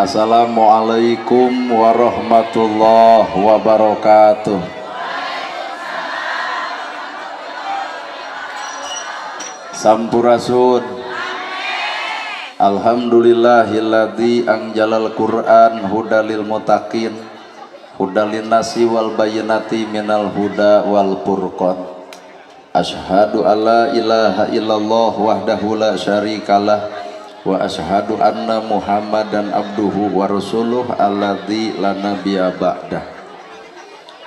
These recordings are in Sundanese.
Assalamualaikum warahmatullahi wabarakatuh. Sampurasun. Alhamdulillahilladzi anjalal Qur'an hudalil muttaqin hudalin nasi wal bayinati minal huda wal furqan. Asyhadu alla ilaha illallah wahdahu la syarikalah wa asyhadu anna Muhammadan abduhu wa rasuluh alladzi la nabiyya ba'dah.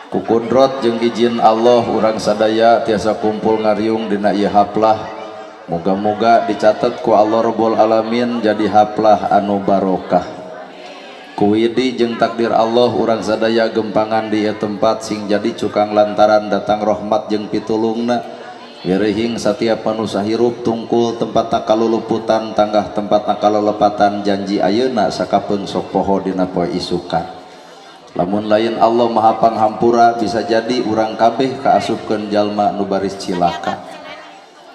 Ku kudrot jeung izin Allah urang sadaya tiasa kumpul ngariung dina ieu haplah. Moga-moga dicatat ku Allah Rabbul Alamin jadi haplah anu barokah. Ku widi jeung takdir Allah urang sadaya gempangan di ieu tempat sing jadi cukang lantaran datang rahmat jeung pitulungna. Wirehing satiap manusia hirup tungkul tempat kaluluputan tanggah tempat kalolepatan janji ayeuna sakapeung sok poho dina poe isukan. Lamun lain Allah Maha Panghampura bisa jadi urang kabeh kaasupkeun jalma nu baris cilaka.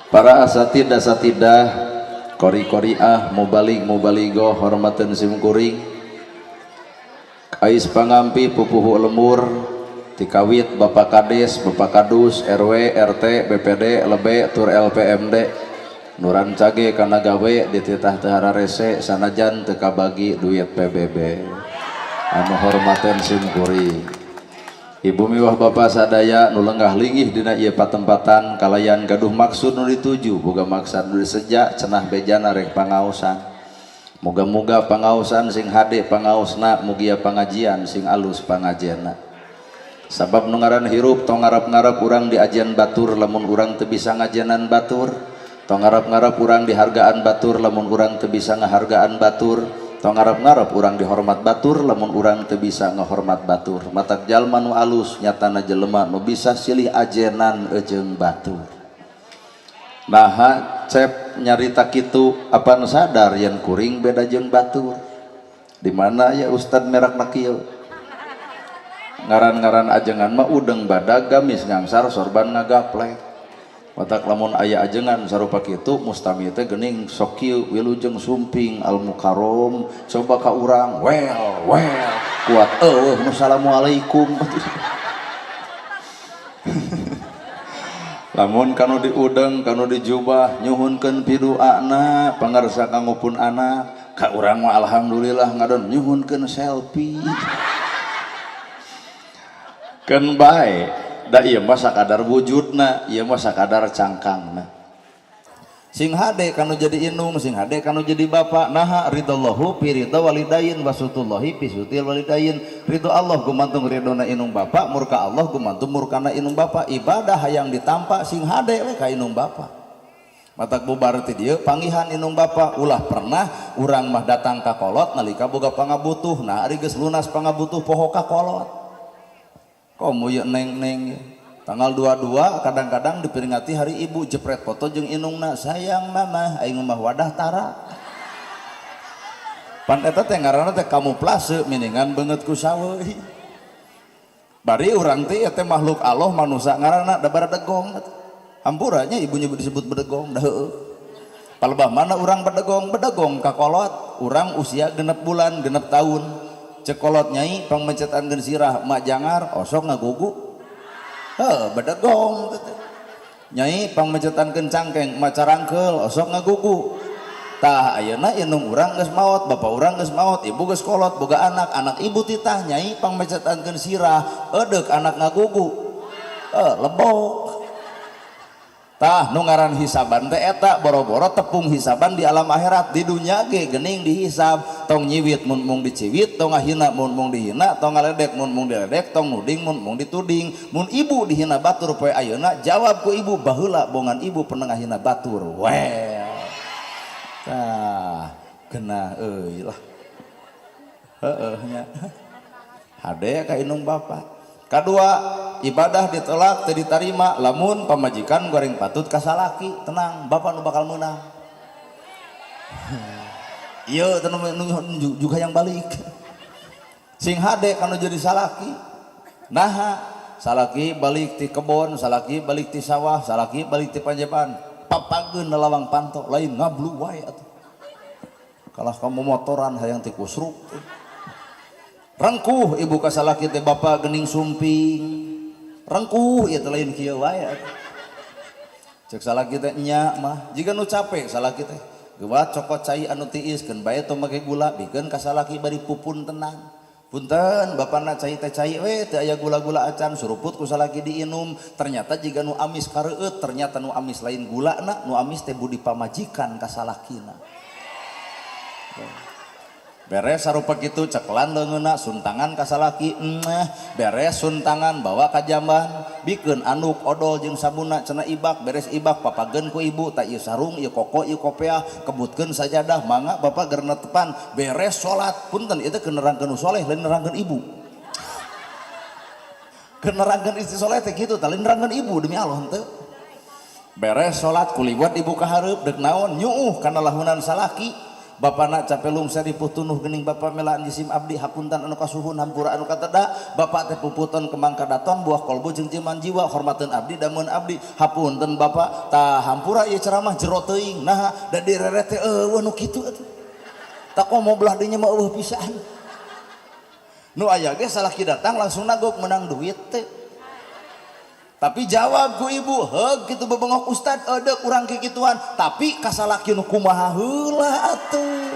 Para asatid asatidah, kori-koriah, mubalig mubaligoh hormateun simkuring. Ais pangampi pupuhu lemur tikawit Bapak Kades, Bapak Kadus, RW, RT, BPD, LB, tur LPMD nuran cage kana gawe dititah teu hararese sanajan teu kabagi duit PBB. Anu hormateun simkuring. Ibu miwah bapak sadaya nu lenggah linggih dina ieu patempatan kalayan gaduh maksud nu dituju boga maksud nu diseja cenah bejana rek pangaosan. Moga-moga pangaosan sing hade pangaosna mugia pangajian sing alus pangajena. Sabab nu ngaran hirup tong ngarap-ngarap urang diajian batur lamun urang teu bisa ngajenan batur, tong ngarap-ngarap urang dihargaan batur lamun urang teu bisa ngahargaan batur, tong ngarap-ngarap urang dihormat batur lamun urang teu bisa ngahormat batur. Matak jalma nu alus nyatana jelema nu bisa silih ajenan jeung batur. Naha cep nyarita kitu apan sadar yen kuring beda jeung batur. Di mana ya ustad merakna kieu? Ngaran-ngaran ajengan mah udeng badag gamis ngangsar sorban ngagaplek. Matak lamun aya ajengan sarupa kitu mustami teh geuning sok kieu wilujeng sumping al mukarrom coba ka urang well well kuat eueuh nu assalamualaikum. Lamun kanu diudeng kanu dijubah nyuhunkeun piduana pangarsa kangupun anak ka urang mah alhamdulillah ngadon nyuhunkeun selfie. Keun bae da ieu mah sakadar wujudna ieu mah sakadar cangkangna. Sing hade kanu jadi indung sing hade kanu jadi bapak. Naha ridallahu fi ridha walidain wasutullahi fi sutil walidain. Ridho Allah gumantung ridona indung bapak, murka Allah gumantung murkana indung bapak. Ibadah hayang ditampa sing hade we ka indung bapak. Matak bubar ti dieu panggihan indung bapak ulah pernah urang mah datang ka kolot nalika boga pangabutuh. Nah ari geus lunas pangabutuh poho ka kolot. Komo ieu neng-neng tanggal 22 kadang-kadang diperingati hari ibu jepret foto jeung indungna sayang mama aing mah wadah tara. Pan eta teh ngaranna teh kamuflase miningan beungeut ku saweui. Bari urang teh eta makhluk Allah manusia ngaranna da baradegong. Hampura nya ibunya disebut bedegong da heueuh. Palebah mana urang bedegong bedegong ka kolot urang usia 6 bulan 6 tahun. Cekolot nyai pangmencetan geun sirah mak jangar osok ngagugu heuh bedegong nyai pangmencetan keun cangkeng mak carangkeul osok ngagugu. Tah ayeuna indung urang geus maot bapak urang geus maot ibu geus kolot boga anak anak ibu titah nyai pangmencetan keun sirah edeuk anak ngagugu heuh lebok. Tah nu ngaran hisaban teh eta boro-boro tepung hisaban di alam akhirat di dunya ge geuning dihisab. Tong nyiwit mun mung diciwit, tong ngahina mun mung dihina, tong ngaledek mun mung diledek, tong nuding mun mung dituding. Mun ibu dihina batur poe ayeuna jawab ku ibu baheula bongan ibu pernah ngahina batur. Well. Tah genah euy lah. Heueuh nya. Hade ka indung bapa. Kadua ibadah ditolak teu ditarima lamun pamajikan goreng patut ka salaki tenang bapak nu bakal meunang. Ieu teu juga yang balik. Sing hade kanu jadi salaki. Naha Salaki balik ti kebon, salaki balik ti sawah, salaki balik ti panjeban, papageun lawang panto lain ngablu wae atuh. Kalah kamu motoran hayang ti kusruk. Rengkuh ibu ka salaki teh bapak gening sumping. Rengkuh ieu teh lain kieu wae atuh. Cek salaki teh nya mah, jiga nu capek salaki teh. Geuwat cokot cai anu tiis keun bae tong make gula, bikeun ka salaki bari pupun tenang. Punten bapana cai teh cai we teu aya gula-gula acan suruput ku salaki diinum, ternyata jiga nu amis kareueut, ternyata nu amis lain gulana, nu amis teh budi pamajikan ka salakina. Beres sarupa kitu ceklan leungeunna suntangan ka salaki, beres suntangan bawa ka jamban, bikeun anduk odol jeung sabunna cenah ibak, beres ibak papageun ku ibu, ta ieu sarung ieu koko ieu kopeah, kebutkeun sajadah mangga bapak ger netepan, beres salat. Punten ieu teh keur nerangkeun nu soleh lain nerangkeun ibu. Keur nerangkeun istri soleh teh kitu tah lain nerangkeun ibu demi Allah henteu. Beres salat kuliwat ibu ka hareup deuk naon nyuuh kana lahunan salaki. Bapana capek lungser diputunuh gening bapak melaan jisim abdi hapuntan anu kasuhun hampura anu kateda bapak teh puputon kembang kadaton buah kolbu jeung jiman jiwa hormateun abdi dameun abdi hapunten bapak tah hampura ieu ceramah jero teuing naha da direret teh eueuh nu kitu atuh tak komo belah dinya mah eueuh pisan nu aya ge salaki datang langsung nagok menang duit teh. Tapi jawab ku ibu, heug kitu bebengok ustad eudeuh urang kikituan, tapi kasalaki nu kumaha heula atuh.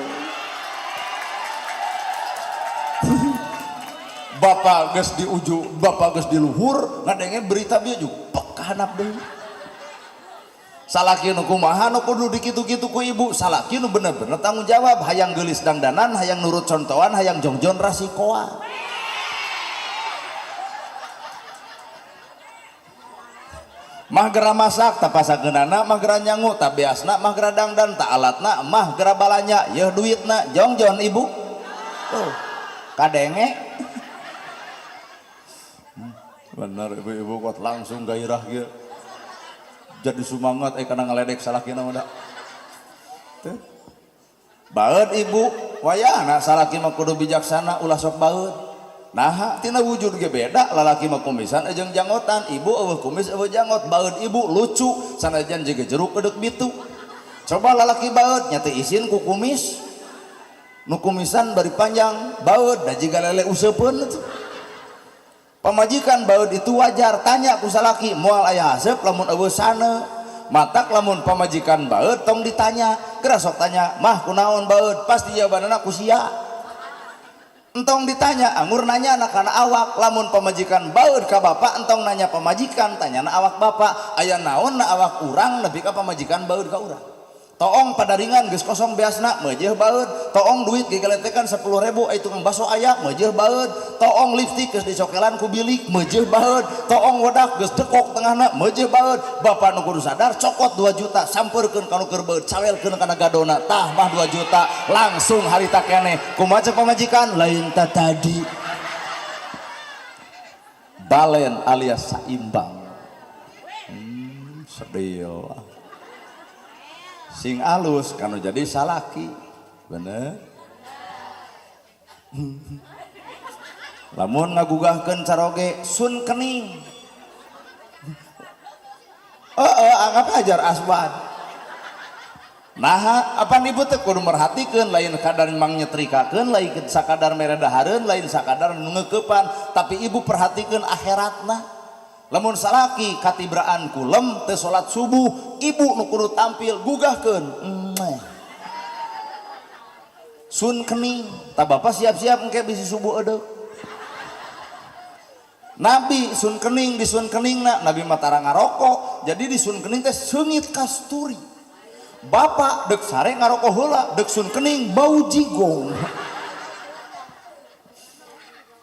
Bapak geus di ujung, bapak geus di luhur, ngadenge berita bieu juga pek kahanap deui. Salaki nu kumaha nu kudu dikitu-kitu ku ibu, salaki nu bener-bener tanggung jawab, hayang geulis dangdanan, hayang nurut contohan, hayang jongjon rasikoan. Mah gera masak tak pasakeunana, mah gera nyangu tak beasna, mah gera dangdan tak alatna, mah gera balanya, yeuh duitna, jongjon ibu. Tuh, kadenge. Bener ibu-ibu kuat langsung gairah gitu. Jadi semangat kana ngaledek salakina mah da. Tuh. Baeud ibu, wayahna salaki mah kudu bijaksana ulah sok baeud. Nah, tina wujud ge beda, lalaki mah kumisan jeung janggotan, ibu eueuh kumis eueuh janggot, baeud ibu lucu sanajan jiga jeruk edeuk bitu. Coba lalaki baeud nya teu isin ku kumis. Nu kumisan bari panjang, baeud da jiga lele useupeun atuh. Pamajikan baeud itu wajar, tanya ku salaki moal aya haseup lamun eueuh sana. Matak lamun pamajikan baeud tong ditanya, geura sok tanya, mah kunaon baeud, pasti jawabanna ku sia. Entong ditanya, anggur nanya anak kana awak, lamun pamajikan baeud ka bapak entong nanya pamajikan, tanyana awak bapak, aya naon na awak urang nepi ka pamajikan baeud ka urang. Toong padaringan geus kosong beasna meujeuh baeud, toong duit gegeletekan 10.000 aya tukang baso aya meujeuh baeud, toong lipstik geus dicokelan ku bilik meujeuh baeud, toong wedak geus dekok tengahna meujeuh baeud, bapak nu kudu sadar cokot 2 juta sampeurkeun ka nu keur baeud, cawelkeun kana gadona, tah mah 2 juta langsung harita keneh. Kumaha cek pamajikan lain ta tadi. Balen alias saimbang. Sedih lah. Sing alus kanu jadi salaki bener. Lamun ngagugahkeun caroge sun kening heeh anggap hajar aswad. Nah apa ibu teh kudu merhatikeun lain kadar mangyetrikakeun lain sakadar mere dahareun lain sakadar nu ngeukepan, tapi ibu perhatikeun akhiratna. Lamun salaki katibraan kulem teu salat subuh, ibu nu kudu tampil gugahkeun. Sun kening, tah bapak siap-siap engke bisi subuh edeuk. Nabi sun kening di sun keningna, Nabi mah tara ngarokok, jadi di sun kening teh seungit kasturi. Bapak deuk sare ngarokok heula, deuk sun kening bau jigong.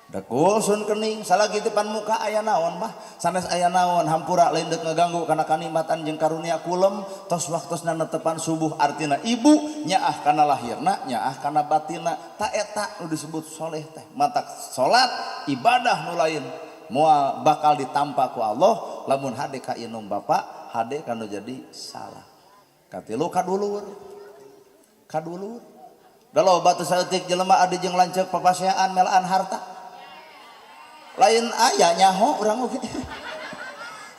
Dekul sun kening salagi depan muka aya naon mah sanes aya naon hampura lain deuk ngaganggu kana kanikmatan jeung karunia kulem tos waktosna netepan subuh artina ibu nyaah kana lahirna nyaah kana batinna ta eta nu disebut soleh teh matak salat ibadah nu lain moal bakal ditampa ku Allah lamun hade ka inum bapak hade kanu jadi salah katilu kadulur kadulur da loba teu saeutik jelema adi jeung lanceuk papaseaan melaan harta. Lain aya nyaho urang oge.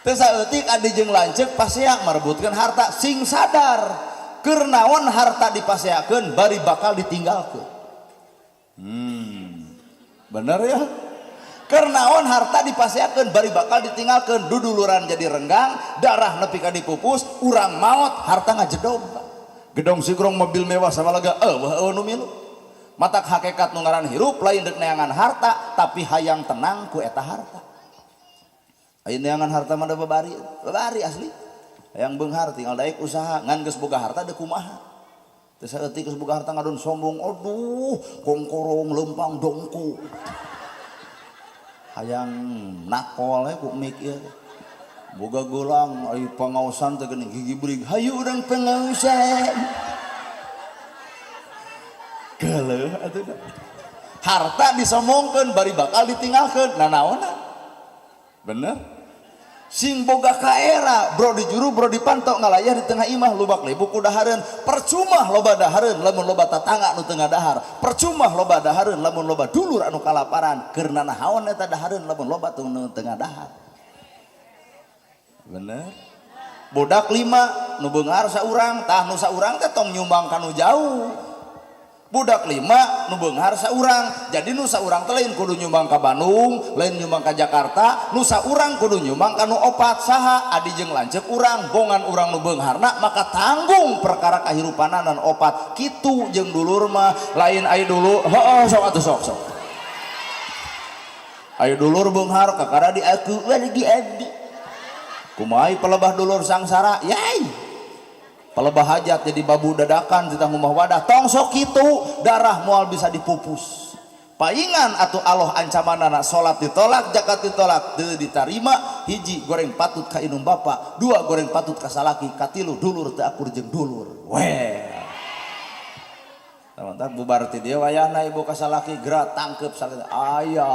Teu saeutik adi jeung lanceuk pasea merebutkeun harta sing sadar. Keur naon harta dipaseakeun bari bakal ditinggalkeun. Bener ya? Keur naon harta dipaseakeun bari bakal ditinggalkeun, duduluran jadi renggang, darah nepi ka dipupus, urang maot harta ngajedog. Gedong sigrong mobil mewah sama lega eueuh eueuh nu milu. Matak hakikat nu ngaran hirup lain deuk neangan harta tapi hayang tenang ku eta harta. Aya neangan harta mah da babari, babari asli. Hayang beunghar tinggal daek usaha ngan geus boga harta deuk kumaha. Teu saeutik geus boga harta ngadon sombong, aduh kongkorong leumpang dongko. Hayang nakol we ku mik ieu. Boga geulang ari pangaosan teh geuning gigi beuring, hayu urang pangaosan. Geuleuh atuh da. Harta disombongkeun bari bakal ditinggalkeun, nanaonna? Bener? Sing boga kaera, bro di juru, bro di pantok ngalayah di tengah imah lubak libuk ku dahareun. Percuma loba dahareun lamun loba tatangga nu tengah dahar. Percuma loba dahareun lamun loba dulur anu kalaparan. Keur nanaon eta dahareun lamun loba nu tengah dahar. Bener? Budak 5 nu beunghar saurang, tah nu saurang teh tong nyumbang ka nu jauh. Budak 5 nu beunghar saurang, jadi nu saurang teh lain kudu nyumbang ka Bandung, lain nyumbang ka Jakarta, nu saurang kudu nyumbang ka nu opat saha adi jeung lanceuk urang, bongan urang nu beungharna maka tanggung perkara kahirupananan opat kitu jeung dulur mah lain ai dulu heueuh sok atuh sok sok. Ayo dulur beunghar kakara di aku lagi abdi. Kumaha pelebah dulur sangsara yai. Pelebah hajat jadi babu dadakan di tanggung wadah tong sok kitu darah moal bisa dipupus paingan atau Allah ancamanana salat ditolak zakat ditolak teu ditarima hiji goreng patut ka indung bapa dua goreng patut ka salaki katilu dulur teu akur jeung dulur weh teman-teman bubar ti dieu wayahna ibu ka salaki geura tangkep salaki aya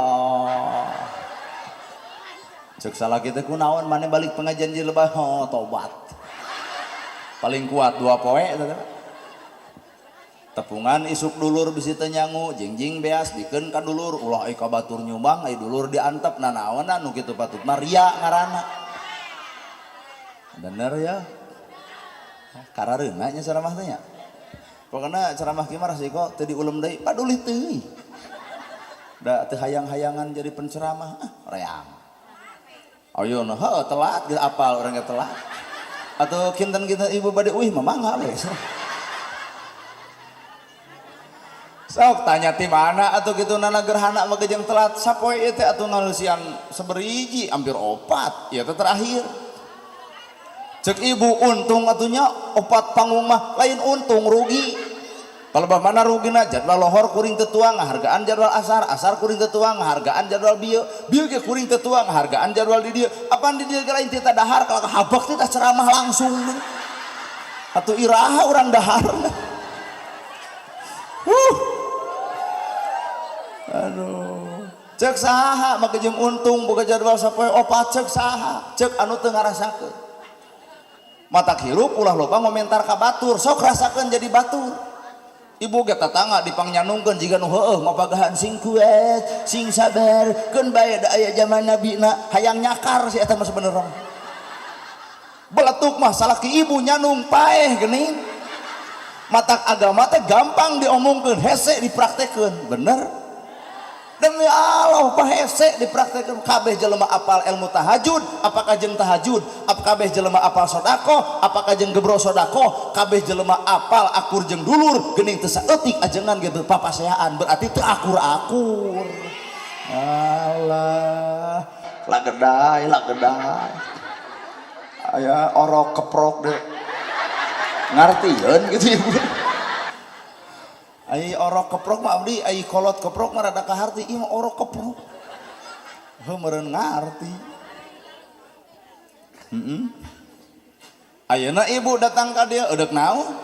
cek salaki teh kunaon maneh balik pengajian jeung lebah oh, tobat paling kuat 2 poe eta. Tepungan isuk dulur bisi teu nyangu jingjing beas bikeun ka dulur ulah ai ka batur nyumbang ai dulur diantep nanaonan nu kitu patut mah ria ngaranna. Bener ya? Karareuna nya ceramah teh nya. Pokona ceramah kieu mah resiko teu diulem deui paduli teuing. Da teu hayang-hayangan jadi penceramah ah reang. Ayo nah heuh telat geus apal urang ge telat. Atau kinten-kinten ibu bade uih mah mangga we. Sok tanya ti mana atuh kitu nana gerhana mah jeung telat sapoe ieu teh atuh ngalusian saberiji hampir 4 ieu teh terakhir. Cek ibu untung atunya 4 panggung mah lain untung rugi. Palebah mana rugina jadwal lohor kuring teu tuang ngahargaan jadwal asar, asar kuring teu tuang ngahargaan jadwal bieu, bieu ge kuring teu tuang ngahargaan jadwal di dieu. Apaan di dieu ge lain teu dahar kalau habak teh ceramah langsung. Atuh iraha urang dahar. Huh. Aduh. Cek saha make jeung untung boga jadwal sapoe 4 cek saha, cek anu teu ngarasakeun. Matak hirup ulah loba ngomentar ka batur, sok rasakeun jadi batur. Ibu ge tatangga dipangnyandungkeun jiga nu heueuh mapagahan sing kuat, sing sabar, keun bae da aya zaman nabina hayang nyakar si eta mah sabenerna. Beletuk mah salaki ibu nyandung paeh geuning. Matak agama teh gampang diomongkeun, hese dipraktekeun, bener? Demi Allah pa hese dipraktekeun kabeh jelema apal ilmu tahajud, apakah jeung tahajud, kabeh jelema apal sedekah, apakah jeung gebro sedekah, kabeh jelema apal akur jeung dulur, geuning teu saeutik ajengan ge papaseaan, berarti teu akur-akur. Alah, lagedai, lagedai. Aya orok keprok deh. Ngartieun gitu ibu. Ai orok keprok mah abdi, ai kolot keprok mah rada kaharti, ieu mah orok keprok. Heuh meureun ngarti. Heeh. Ayeuna ibu datang ka dieu eudeuk naon?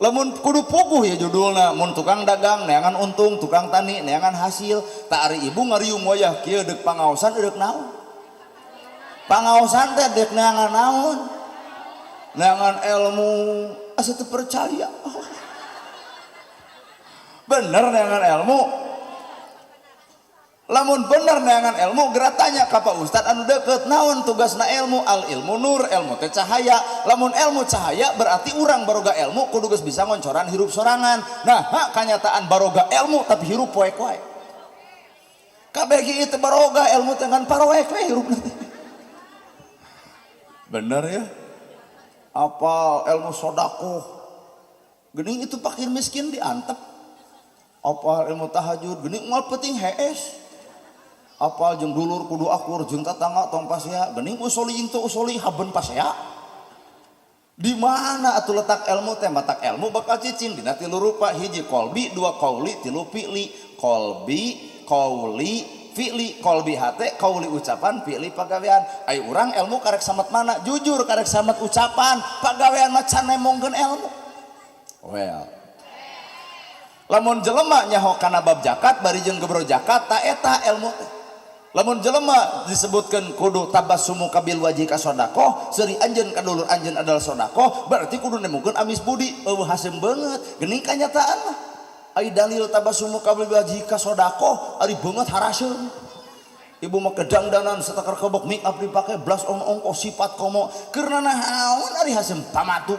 Lamun kudu puguh ya judulna, mun tukang dagang neangan untung, tukang tani neangan hasil, tak ari ibu ngariung wayah kieu deuk pangaosan eudeuk naon? Pangaosan teh deuk neangan naon? Neangan ilmu, asa teu percaya. Bener neangan ilmu. Lamun bener neangan ilmu geura tanya ka Pak Ustad anu deket, naon tugasna ilmu? Al ilmu nur, ilmu teh cahaya. Lamun ilmu cahaya berarti urang baroga ilmu kudu geus bisa ngoncoran hirup sorangan. Nah, ha kanyataan baroga ilmu tapi hirup poek wae. Kabeh ge ieu baroga ilmu teh ngan paroek we hirup teh. Bener ya? Apa ilmu sodakoh? Geuning itu fakir miskin diantep. Apa ilmu tahajud? Geuning moal penting hees. Apal jeung dulur kudu akur jeung tatangga tong pasea, geuning usoli jeung teu usoli haben pasea. Di mana atuh letak ilmu teh? Matak ilmu bakal cicing dina tilu rupa, hiji kolbi, dua kauli, tilu fi'li. Kolbi, kauli, fi'li. Kolbi hate, kauli ucapan, fi'li pagawean. Ai urang ilmu karek samet mana? Jujur karek samet ucapan, pagawean mah can nemongkeun ilmu. Well, lamun jelema nyaho kana bab zakat bari jeung gebro zakat, ta eta ilmu teh. Lamun jelema disebutkan kudu tabassumuka bil wajhika sodakoh, seuri anjeun ka dulur anjeun adalah sodakoh, berarti kudu nemukeun amis budi. Eueuh haseum beungeut geuning kanyataan mah. Ai dalil tabassumuka bil wajhika sodakoh, ari beungeut haraseum. Ibu mah kedangdanan satakar kebok, make up dipake, blush on ongkoh, sifat komo keur naon ari haseum pamatuk.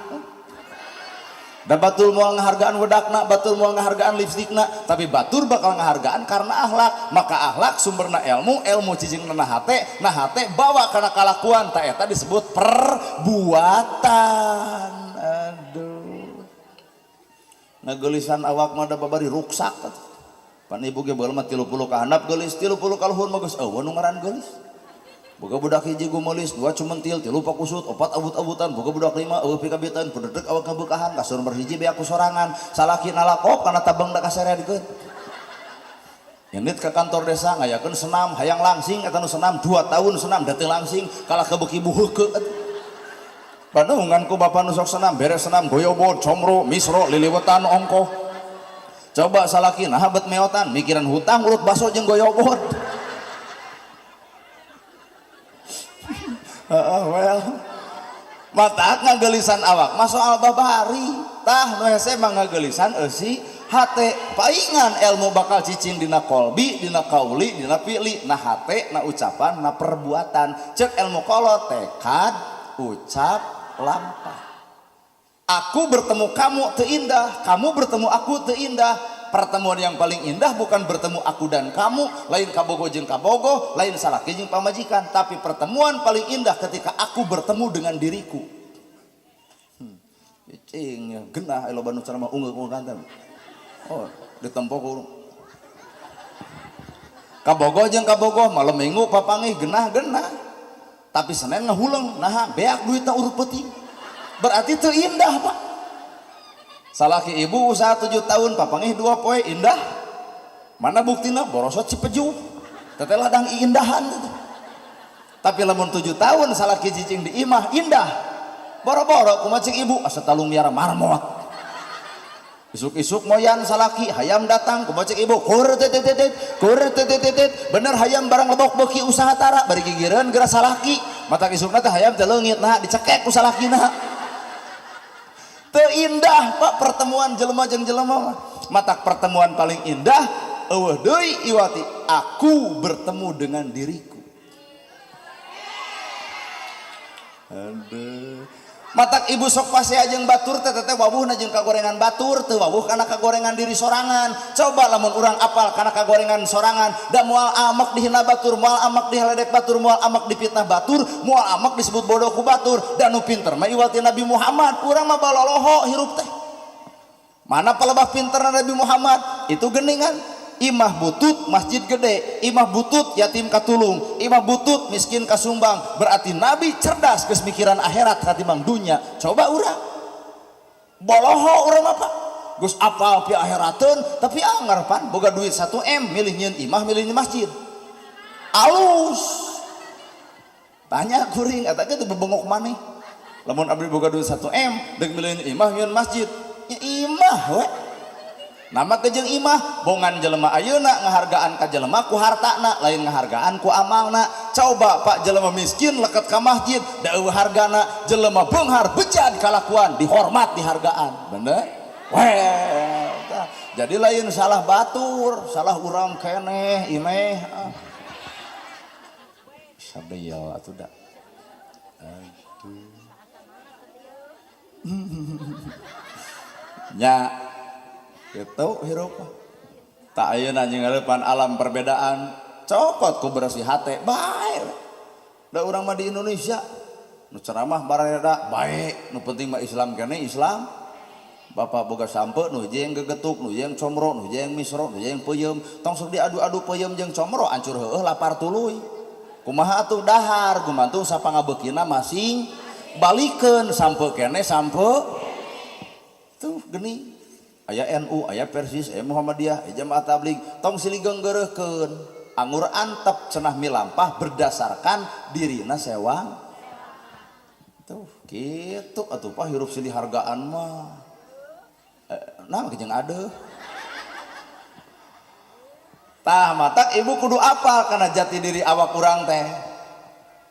Da batur moal ngahargaan wedakna, batur moal ngahargaan lipstikna, tapi batur bakal ngahargaan karena akhlak. Maka akhlak sumberna ilmu, ilmu cicing na hate, na hate bawa kana kalakuan, ta eta disebut perbuatan. Aduh. Ngageulisan awak mah da babari ruksak. Pan ibu ge baheula mah 30 ka handap geulis, 30 ka luhur mah geus eueuh nu ngaran geulis. Boga budak hiji gumelis, dua cumentil, tilu pakusut, opat abut-abutan, boga budak lima eueuh pikabitan, pededek awak ngabeukahan, kasur nomor hiji beak ku sorangan, salaki nalakop kana tabeng da kaseredkeun. Nyendit ke kantor desa ngayakeun senam, hayang langsing eta nu senam 2 tahun senam da teu langsing, kalah kebeuki buheukeut. Bandungan ku bapak nu sok senam, beres senam goyobod, comro, misro, liliwetan ongkoh. Coba salaki nah bet meotan, mikiran hutang urut baso jeung goyobod. Well, mata ngagelisan awak mah soal babari tah nu hese mah ngagelisan eusi hate. Paingan ilmu bakal cicing dina kolbi, dina kauli, dina fi'li, na hate, na ucapan, na perbuatan. Cek ilmu kolot tekad, ucap, lampah. Aku bertemu kamu teu indah, kamu bertemu aku teu indah. Pertemuan yang paling indah bukan bertemu aku dan kamu, lain kabogo jeung kabogo, lain salaki jeung pamajikan, tapi pertemuan paling indah ketika aku bertemu dengan diriku. Cing ya, genah loba nu ceramah ungeuk-ungeuk kanten. Oh, ditempo ku kabogo jeung kabogo malam minggu papangih genah-genah. Tapi Senin ngahuleng, nah beak duitna urut peuting. Berarti teu indah, Pak. Salaki ibu usaha 7 tahun papangih 2 poe indah. Mana buktina borosot Cipeju. Teteh ladang iindahan. Tapi lamun 7 tahun salaki cicing di imah indah. Boro-boro kumaha cek ibu asa talung miara marmot. Isuk-isuk moyan salaki hayam datang kumaha cek ibu kur tetetetet kur tetetetet bener hayam barang lebok beuki usaha tara bari gigireun geura salaki. Matak isukna teh hayam teh leungit nah dicekek ku salakina. Teu indah Pak pertemuan jelema jeung jelema mah. Matak pertemuan paling indah eueuh deui iwati aku bertemu dengan diriku. Aduh. Matak ibu sok pasea jeung batur teh teh wawuhna jeung kagorengan batur teu wawuh kana kagorengan diri sorangan. Coba lamun urang apal kana kagorengan sorangan, da moal amek dihina batur, moal amek diheledek batur, moal amek dipitnah batur, moal amek disebut bodoh ku batur. Da nu pinter mah iwati Nabi Muhammad, urang mah baloloho hirup teh. Mana palebah pinterna Nabi Muhammad? Itu geningan. Imah butut masjid gede, imah butut yatim katulung, imah butut miskin kasumbang. Berarti Nabi cerdas geus mikiran akhirat katimbang dunya. Coba urang boloho urang apa geus apal pi akhirateun tapi anggar pan boga duit 1 M milih nyieun imah milih nyieun masjid. Alus. Tanya kuring eta ge teu bebengok maneh. Lamun abdi boga duit 1 M deuk milih nyieun imah nyieun masjid. Nya imah we. Nama teh jeung imah bongan jelema ayeuna ngahargaan ka jelema ku hartana lain ngahargaan ku amalna. Coba Pak jelema miskin leket ka masjid da eueuh hargana, jelema beunghar bejad kalakuan dihormat dihargaan. Bener? Well, Jadi lain salah batur, salah urang keneh imeh. Sabea atuh da. Aduh. Nya kitu hirup. Tak ayeuna jeung ngarepan alam perbedaan, cokot ku bersih hate bae. Da urang mah di Indonesia nu ceramah bareda bae, nu penting mah Islam keneh Islam. Bapak boga sampe nu jeung gegetuk, nu jeung comro, nu jeung misro, nu jeung peuyeum. Tong sok diadu-adu peuyeum jeung comro, ancur heueuh lapar tuluy. Kumaha atuh dahar gumantung sapangabeukina masing balikeun sampe keneh sampe tuh geni. Aya NU, aya Persis, aya Muhammadiyah, aya Jamaah Tabligh, tong silih geunggeureuhkeun. Anggur antep cenah milampah berdasarkan dirina sewang. Tuh kitu atuh Pak hirup silih hargaan mah. Nah jeung adeuh. Tah matak ibu kudu apal kana jati diri awak urang teh.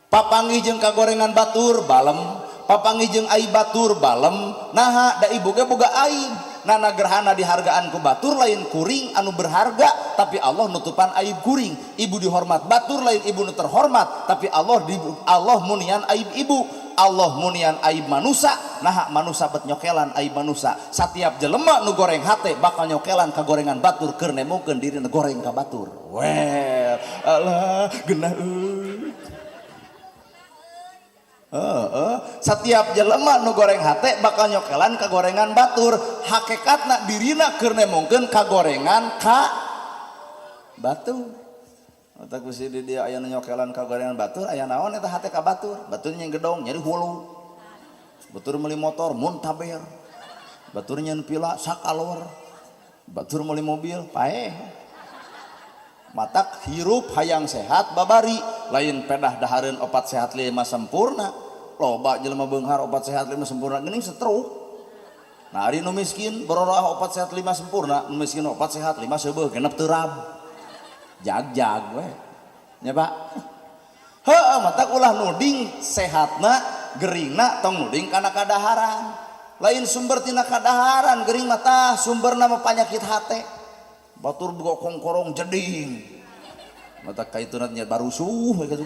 Papanggih jeung kagorengan batur balem, papanggih jeung aib batur balem. Naha da ibu ge boga aib. Nana gerhana dihargaan ku batur lain kuring anu berharga, tapi Allah nutupan aib kuring. Ibu dihormat batur lain ibu nu terhormat, tapi Allah di, Allah munian aib ibu. Allah munian aib manusa. Naha manusa bet nyokelan aib manusa. Satiap jelema nu goreng hate bakal nyokelan kagorengan batur keur nemukeun dirina goreng ka batur. Well, alah geunah euy. Setiap jelema nu goreng hate bakal nyokelan kagorengan batur. Hakikatna dirina keur nemongkeun kagorengan ka batur. Otak bisi di dia aya nu nyokelan kagorengan batur, aya naon eta hate ka batur? Batur nyen gedong nyeri hulu. Batur meuli motor muntaber. Batur nyen pila sakalor. Batur meuli mobil paeh. Matak hirup hayang sehat babari lain pedah dahareun opat sehat lima sempurna. Loba jelema beunghar opat sehat lima sempurna geuning stroke. Nah ari nu miskin bororoah opat sehat lima sempurna, nu miskin opat sehat lima seubeuh genep teu rab. Jag-jag we. Nya Pak. Heueuh matak ulah nuding sehatna geringna tong nuding kana kadaharan. Lain sumber tina kadaharan gering mah tah sumberna mah panyakit hate. Batur boga kongkorong jeding. Mata kaituna nya barusuh we kitu.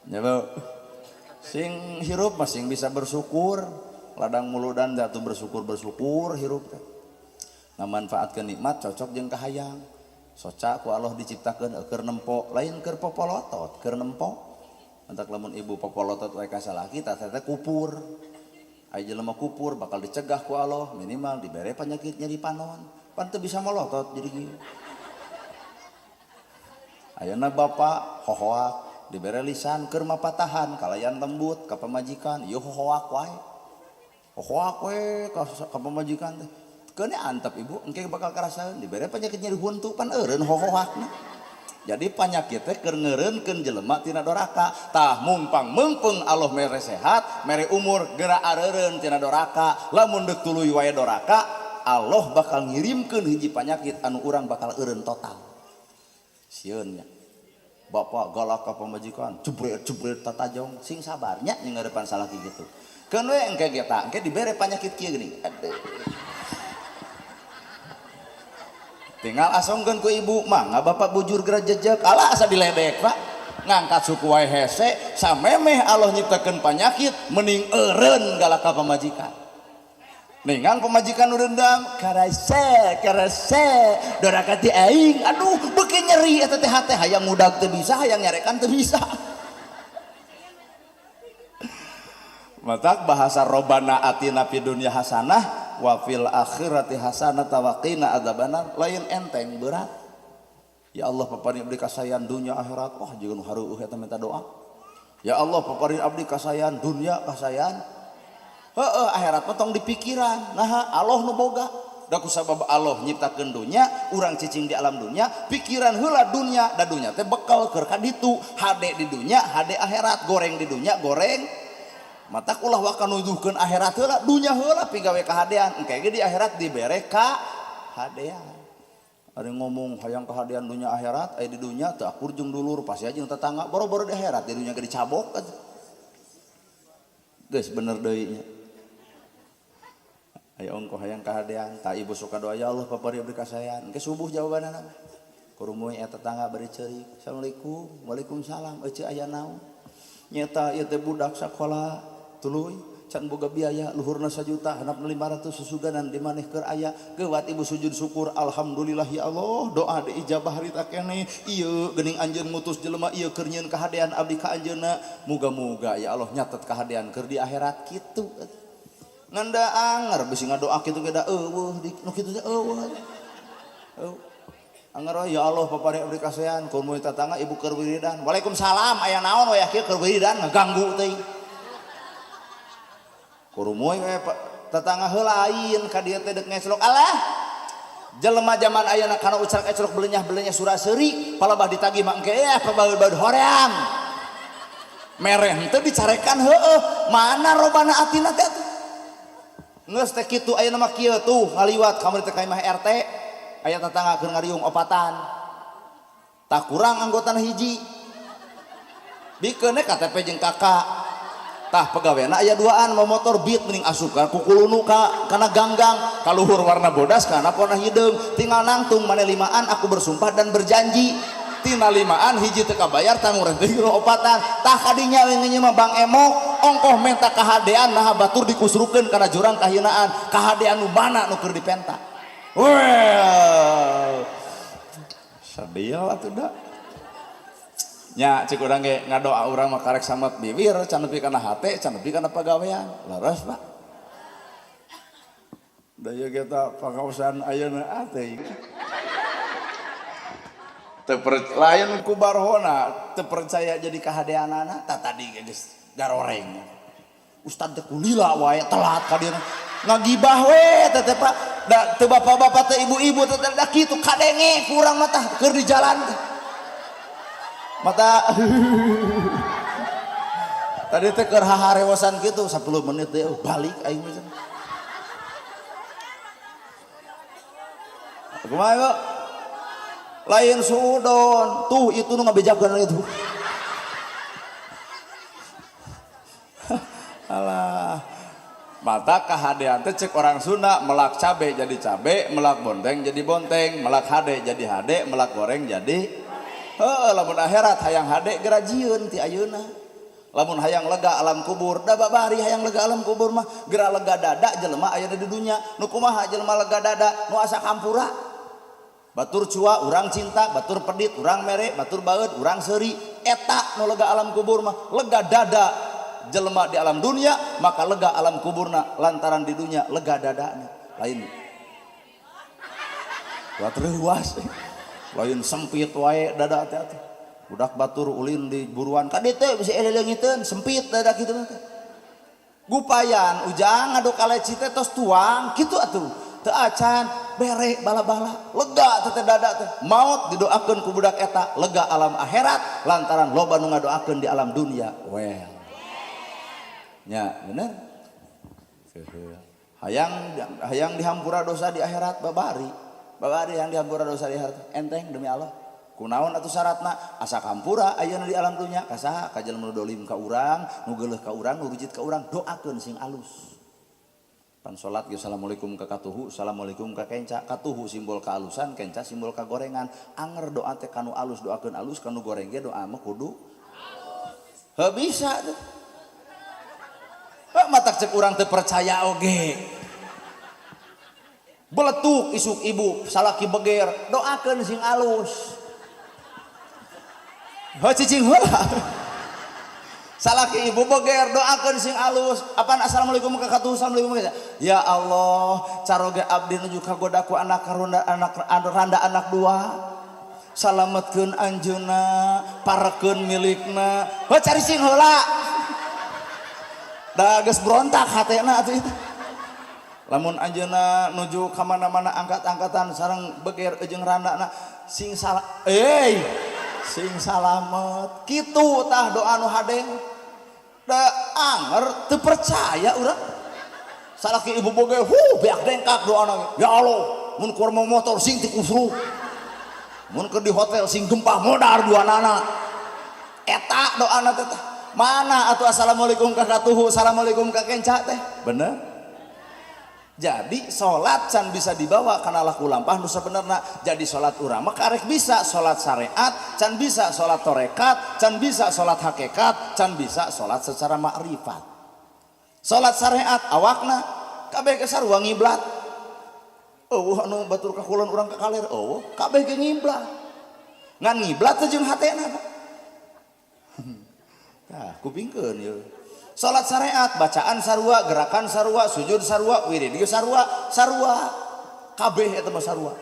Nya sing hirup mah sing bisa bersyukur, ladang muludan jatuh bersyukur hirup teh. Ngamanfaatkeun nikmat cocok jeung kahayang. Soca ku Allah diciptakeun keur nempo, lain keur popolotot, keur nempo. Entak lamun ibu popolotot wae ka salaki tah teh kupur. Aya jelema kupur bakal dicegah ku Allah, minimal dibere penyakit nyeri panon. Pan teu bisa molotot jadi kieu. Ayeuna bapak hohoak dibere lisan keur mapatahan kalayan lembut ka pamajikan, ieu hohoak wae. Hohoak we ka pamajikan teh. Keun antep ibu engke bakal karasaeun dibere penyakit nyeri huntu pan eureun hohoakna. Jadi penyakit teh keur ngeureunkeun jelema tina doraka. Tah mumpang meungpeung Allah mere sehat, mere umur geura areureun tina doraka. Lamun deuk tuluy wae doraka, Allah bakal ngirimkeun hiji penyakit anu urang bakal eureun total. Sieun nya. Bapak galak ka pamajikan, jebret-jebret tatajong, sing sabarnya jeung ngarepan salaki kitu. Keun we engke ge ta, engke dibere penyakit kieu geuning. Aduh. Tinggal asongkeun ku ibu, mangga bapak bujur geura jejeg, alah asa diledek Pak. Ngangkat suku wae hese, samemeh Allah nyiptakeun panyakit, mending eureun galak ka pamajikan. Ningang pamajikan nu dendam, karase, karase, doraka ti aing, aduh beuki nyeri eta teh hate, hayang ngudag teu bisa, hayang nyarekan teu bisa. Matak bahasa robana atina fid dunya hasanah wa fil akhirati hasanah wa qina adzabannar lain enteng berat. Ya Allah paparin abdi kasayan dunya akhirat. Wah jeung nu hareueuh eta minta doa. Ya Allah paparin abdi kasayan dunya kasayan. Heueuh akhirat mah tong dipikiran. Naha Allah nu boga. Da kusabab Allah nyiptakeun dunya, urang cicing di alam dunya, pikiran heula dunya, da dunya teh bekal keur ka ditu. Hade di dunya, hade akhirat, goreng di dunya, goreng. Matak ulah waka nuduhkeun akhirat heula, dunya heula pigawe kahadean. Engke ge di akhirat dibere kahadean. Ari ngomong hayang kahadean dunya akhirat, aya di dunya teu akur jeung dulur, pasti aja jeung tetangga, boro-boro di akhirat di dunya ge dicabok. Geus bener deui nya. Aya ongkoh hayang kahadean, tah ibu suka doa ya Allah papari abdi kasayan. Engke subuh jawabanana. Kurumuy eta tetangga bari ceurik. Assalamualaikum, waalaikumsalam. Ece aya naon? Nyeta ieu teh budak sakola tuluy can boga biaya luhurna 1 juta handapna 500 susuganan di maneh keur aya geuwat ibu sujud syukur alhamdulillah ya Allah doa diijabah harita keneh ieu geuning anjeun ngutus jelema ieu keur nyieun kahadean abdi ka anjeunna muga-muga ya Allah nyatet kahadean keur di akhirat kitu ngan da anger bisi ngadoa kitu ge da eueuh di nu kitu teh eueuh anger ya Allah papari abdi kasean kun moy tatangga ibu keur wiridan waalaikumsalam aya naon wayah kieu keur wiridan ngaganggu teuing kurumuy we tetangga heula lain ka dieu teh deuk ngeslok alah jelema zaman ayeuna kana ucrak-ecrok belenyah-belenyah sura-seuri palebah ditagih mah engke eh pabaeud-baeud hoream mereh teu dicarekan heueuh mana robana atina teh atuh geus teh kitu ayeuna mah kieu tuh ngaliwat kamari teh ka imah RT aya tetangga keur ngariung opatan tah kurang anggotana hiji bikeun KTP jeung KK tah pegawena aya duaan mau motor beat mending asup ka kukulunu ka kana ganggang kaluhur warna bodas kana warna hideung tinggal nangtung mane limaan aku bersumpah dan berjanji tina limaan hiji teu kabayar tanggung renteng opatan tah kadinya we mah Bang Emok ongkoh menta kahadean naha batur dikusrukeun kana jurang kahinaan kahadean nu mana nu keur dipenta well sedih atuh da nya cek urang ge ngadoa urang mah karek samet bibir can nepi kana hate can nepi kana pagawean leres Pak da ieu kita pangaosan ayeuna teh teu lain ku barhona teu percaya jadi kahadeanana tah tadi ge geus garoreng ustad teh kulila wae telat ka dieu ngagibah we teh teh Pak da teu bapak-bapak teh ibu-ibu teh da kitu kadenge ku urang mah tah keur di jalan teh mata tadi teh keur haharewosan kitu 10 menit teh balik aing mah kumaha ieu lain suudon tuh itu nu ngabejakeun itu alah mata kahadean teh cek orang Sunda melak cabe jadi cabe melak bonteng jadi bonteng melak hade jadi hade melak goreng jadi heuh lamun akhirat hayang hade gerajieun ti ayeuna lamun hayang lega alam kubur da babari hayang lega alam kubur mah geura lega dada jelema aya di dunya nu kumaha jelema lega dada nu asa kampura batur cua urang cinta batur pedit urang mere batur baeud urang seuri eta nu lega alam kubur mah lega dada jelema di alam dunia maka lega alam kuburna lantaran di dunia lega dadana lain kuat reuas lain sempit wae dada teh atuh budak batur ulin di buruan ka dieu teh bisa eleleungiteun sempit dada kitu mah gupayan ujang ngaduk kaleci teh tos tuang kitu atuh teu acan bere bala-bala lega teh dada teh maot didoakeun ku budak eta lega alam akhirat lantaran loba nu ngadoakeun di alam dunia well nya bener hayang hayang dihampura dosa di akhirat babari babari yang dihampura dosa di akhirat enteng demi Allah kunaon atuh syaratna asa kampura ayeuna di alam dunya ka saha ka jelema nu dolim ka urang nu geuleuh ka urang nu rujit ka urang doakeun sing alus pan salat ge assalamualaikum ka katuhu assalamualaikum ka kenca katuhu simbol kaalusan kenca simbol kagorengan anger doa teh kanu alus doakeun alus kanu goreng ge doa mah kudu heuh bisa teh heuh matak cek urang teu percaya oge beletuk isuk ibu salaki beger doakeun sing alus heuh cicing heula salaki ibu beger doakeun sing alus apaan assalamualaikum ka katuhu assalamualaikum ya Allah caroge abdi nuju kagoda ku anak karunda anak randa anak dua salametkeun anjeunna parekeun milikna heuh cari sing heula da geus berontak hatena atuh itu lamun anjeunna nuju ka mana-mana angkat-angkatan sareng beger jeung randana sing salah sing salamet kitu tah doa nu hade da anger teu percaya urang salaki ibu boge hu beak dengkak doana ya Allah mun keur mau motor sing teu kusruk mun keur di hotel sing gempa modar duanana eta doana teh mana atuh assalamualaikum ka katuhu assalamualaikum ka kenca teh bener Jadi salat can bisa dibawa kana laku lampah nu sabenerna. Jadi salat urang mah karek bisa salat syariat, can bisa salat tarekat, can bisa salat hakikat, can bisa salat secara makrifat. Salat syariat awakna kabeh ge sarua ngiblat. Eueuh anu batur ka kulon urang ka kaler, eueuh kabeh ge ngiblat. Ngan ngiblat teh jeung hatena Pak. Tah kupingkeun ieu. Salat syariat, bacaan sarua, gerakan sarua, sujud sarua, wirid ge sarua, sarua. Kabeh eta mah sarua.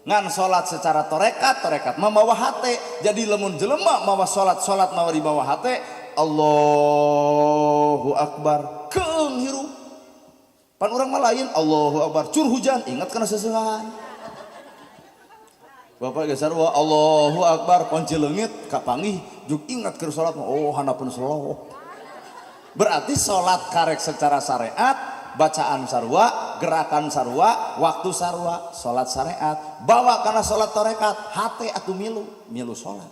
Ngan salat secara tarekat, tarekat mah mawa hate. Jadi lamun jelema mawa salat, salat mawa dibawa hate, Allahu Akbar, keung hirup. Pan urang mah lain Allahu Akbar, cur hujan, ingat kana seseuhan. Bapak ge sarua Allahu Akbar, kunci leungit kapanggih juk ingat keur salat mah, oh handapeun selop. Berarti salat karek secara syariat, bacaan sarua, gerakan sarua, waktu sarua, salat syariat. Bawa kana salat tarekat, hate atuh milu, milu salat.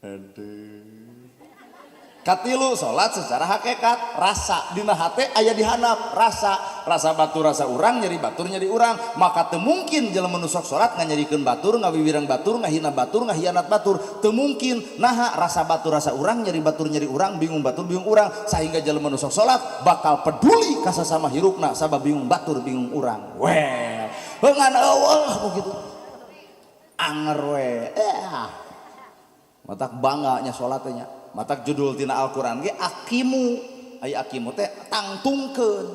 Aduh. Katilu salat secara hakikat, rasa dina hate aya di handap, rasa, rasa batur rasa urang, nyeri batur nyeri urang, maka teu mungkin jelema nu sok salat nganyerikeun batur, ngawiwirang batur, ngahina batur, ngahianat batur, teu mungkin. Naha rasa batur rasa urang, nyeri batur nyeri urang, bingung batur bingung urang, sehingga jelema nu sok salat bakal peduli ka sasama hirupna sabab bingung batur bingung urang. Weh, ngan eueuh begitu. Anger we. Matak bangga nya salat teh nya. Matak judul tina Al-Qur'an ge aqimu, aya aqimu teh tangtungkeun.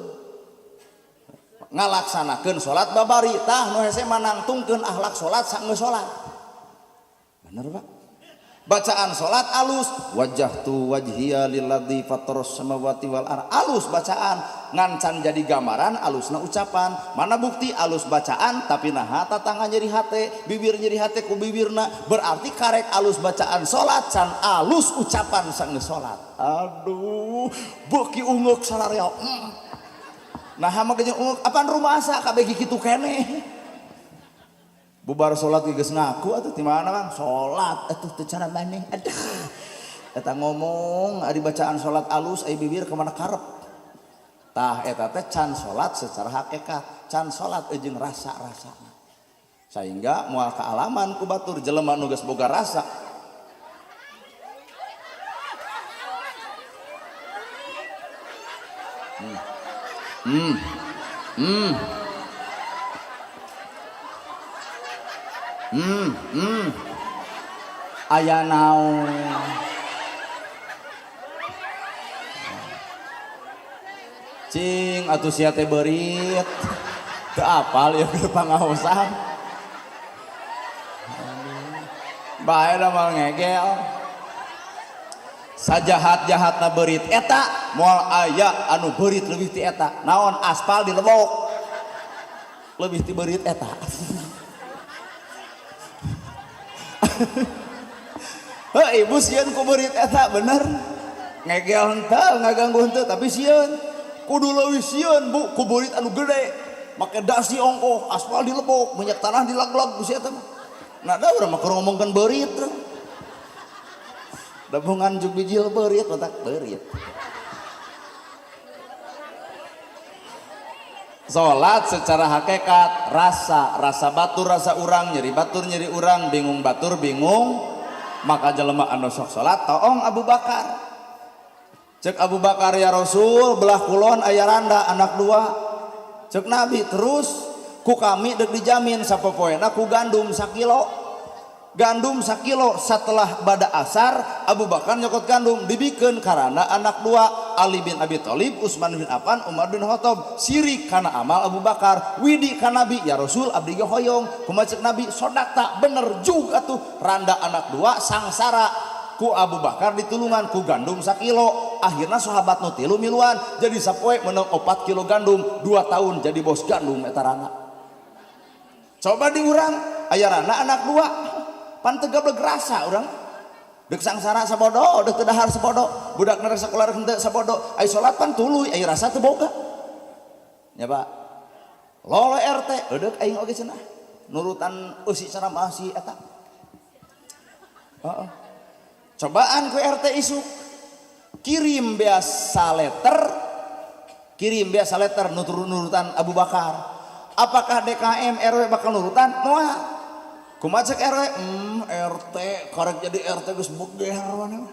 Ngalaksanakeun salat babari tah nu hese mah nangtungkeun akhlak salat sanggeus salat. Bener Pak? Bacaan salat alus, wajjahtu wajhiya lilladzi fataras samawati wal ard. Alus bacaan, ngan can jadi gambaran alusna ucapan. Mana bukti alus bacaan tapi naha tatangga nyeri hate, bibir nyeri hate ku bibirna, berarti karek alus bacaan salat can alus ucapan sanggeus salat. Aduh, beuki ungeuk sararea. Naha mah geus ungeuk, apaan rumah asa kabeh kitu keneh. Bubar salat geus ngaku atuh di mana Bang? Salat atuh teu cara maneh. Aduh. Eta ngomong ari bacaan salat alus ai bibir ka mana karep. Tah eta teh can salat secara hakikat, can salat jeung rasa-rasana. Sehingga moal kaalaman ku batur jelema nu geus boga rasa. Aya naon? Cing atuh sia teh beurit. Teu apal ieu keur pangaosan. Bae da mah ngegel. Sajahat-jahatna beurit eta moal aya anu beurit leuwih ti eta. Naon aspal dilebok. Leuwih ti beurit eta. Heuh ibu sieun ku beurit eta bener. Ngegel henteu ngaganggu henteu tapi sieun. Kudu leuwih sieun Bu ku beurit anu gede. Make dasi ongkoh, aspal dilebok, minyak tanah dilag-lag ku si eta mah. Nah da urang mah keur ngomongkeun beurit. Dabungan juk bijil beurit otak beurit. Salat secara hakikat, rasa, rasa batur rasa urang, nyeri batur nyeri urang, bingung batur bingung. Maka jelema anu sok salat toong Abu Bakar. Cek Abu Bakar ya Rasul, belah kulon aya randa anak dua. Cek Nabi terus ku kami dek dijamin sapopoena ku gandum sakilo. Gandum sakilo setelah bada asar Abu Bakar nyokot gandum dibikeun karana anak dua Ali bin Abi Thalib, Utsman bin Affan, Umar bin Khattab. Sirik kana amal Abu Bakar, widi ka Nabi ya Rasul abdi ge hoyong. Kumaha cek Nabi sodakta bener juga tuh randa anak dua sangsara ku Abu Bakar ditulungan ku gandum sakilo. Akhirna sahabat nu tilu miluan jadi sapoe menang 4 kilo gandum 2 tahun jadi bos gandum eta randa. Coba diurang aya randa anak dua pan teu gableg rasa urang deuk sangsara sabodo deuk teu dahar sabodo budak na sakola henteu sabodo ai salat pan tuluy ai rasa teu boga nya Pak lolo RT eudeuk aing oge cenah nurutan eusi cara mah si eta heeh cobaan ku RT isuk kirim biasa letter Kirim biasa letter nurutan Abu Bakar. Apakah DKM RW bakal nurutan? Moal. Kumaha cek RW? RT karek jadi RT geus beger mana.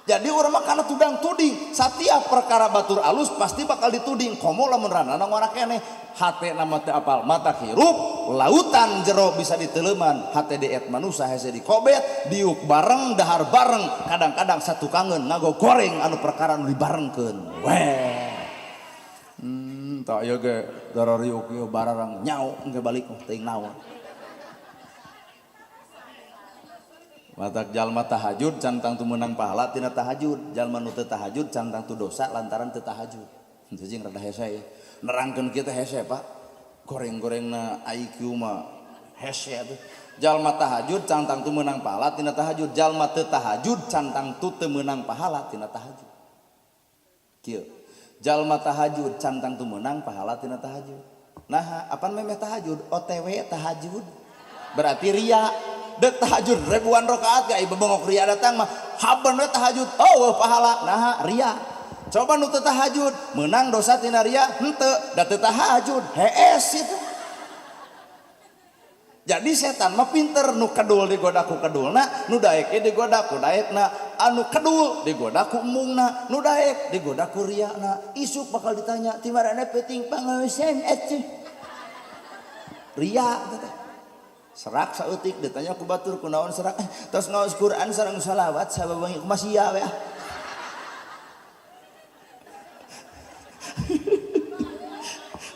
Jadi urang mah kana tudang tuding, setiap perkara batur alus pasti bakal dituding. Komo lamun ranana ngora keneh, hate nama teu apal, mata hirup, lautan jero bisa diteleman, hate diet manusa hese dikobet, diuk bareng, dahar bareng, kadang-kadang satu kangen ngago goreng anu perkara nu dibarengkeun. Weh. Tak ieu ge darariuk ieu bararang nyau engke balik teuing naon. Matak jalma tahajud can tangtu meunang pahala tina tahajud, jalma nu teu tahajud can tangtu dosa lantaran teu tahajud. Henteu jeung rada hese ya. Nerangkeun kieu teh hese, Pak. Goreng-gorengna IQ mah hese atuh. Jalma tahajud can tangtu meunang pahala tina tahajud, jalma teu tahajud can tangtu teu meunang pahala tina tahajud. Kieu. Jalma tahajud can tangtu meunang pahala tina tahajud. Naha, apan memeh tahajud? OTW tahajud. Berarti ria. Dek tahajud ribuan rakaat ga ieu bengok ria datang mah haben we tahajud, oh pahala. Naha ria. Coba nu teu tahajud meunang dosa tina ria henteu, da teu tahajud hees itu. Jadi setan mah pinter, nu kedul digoda ku kedulna, nu daek digoda ku daekna, anu kedul digoda ku embungna, nu daek digoda ku riana. Isuk bakal ditanya ti marana peuting pangaosan atuh. Ria teh. Serak saeutik ditanya ku batur kunaon serak, tos ngaos Quran sareng salawat sabawangi kumaha sia we ah.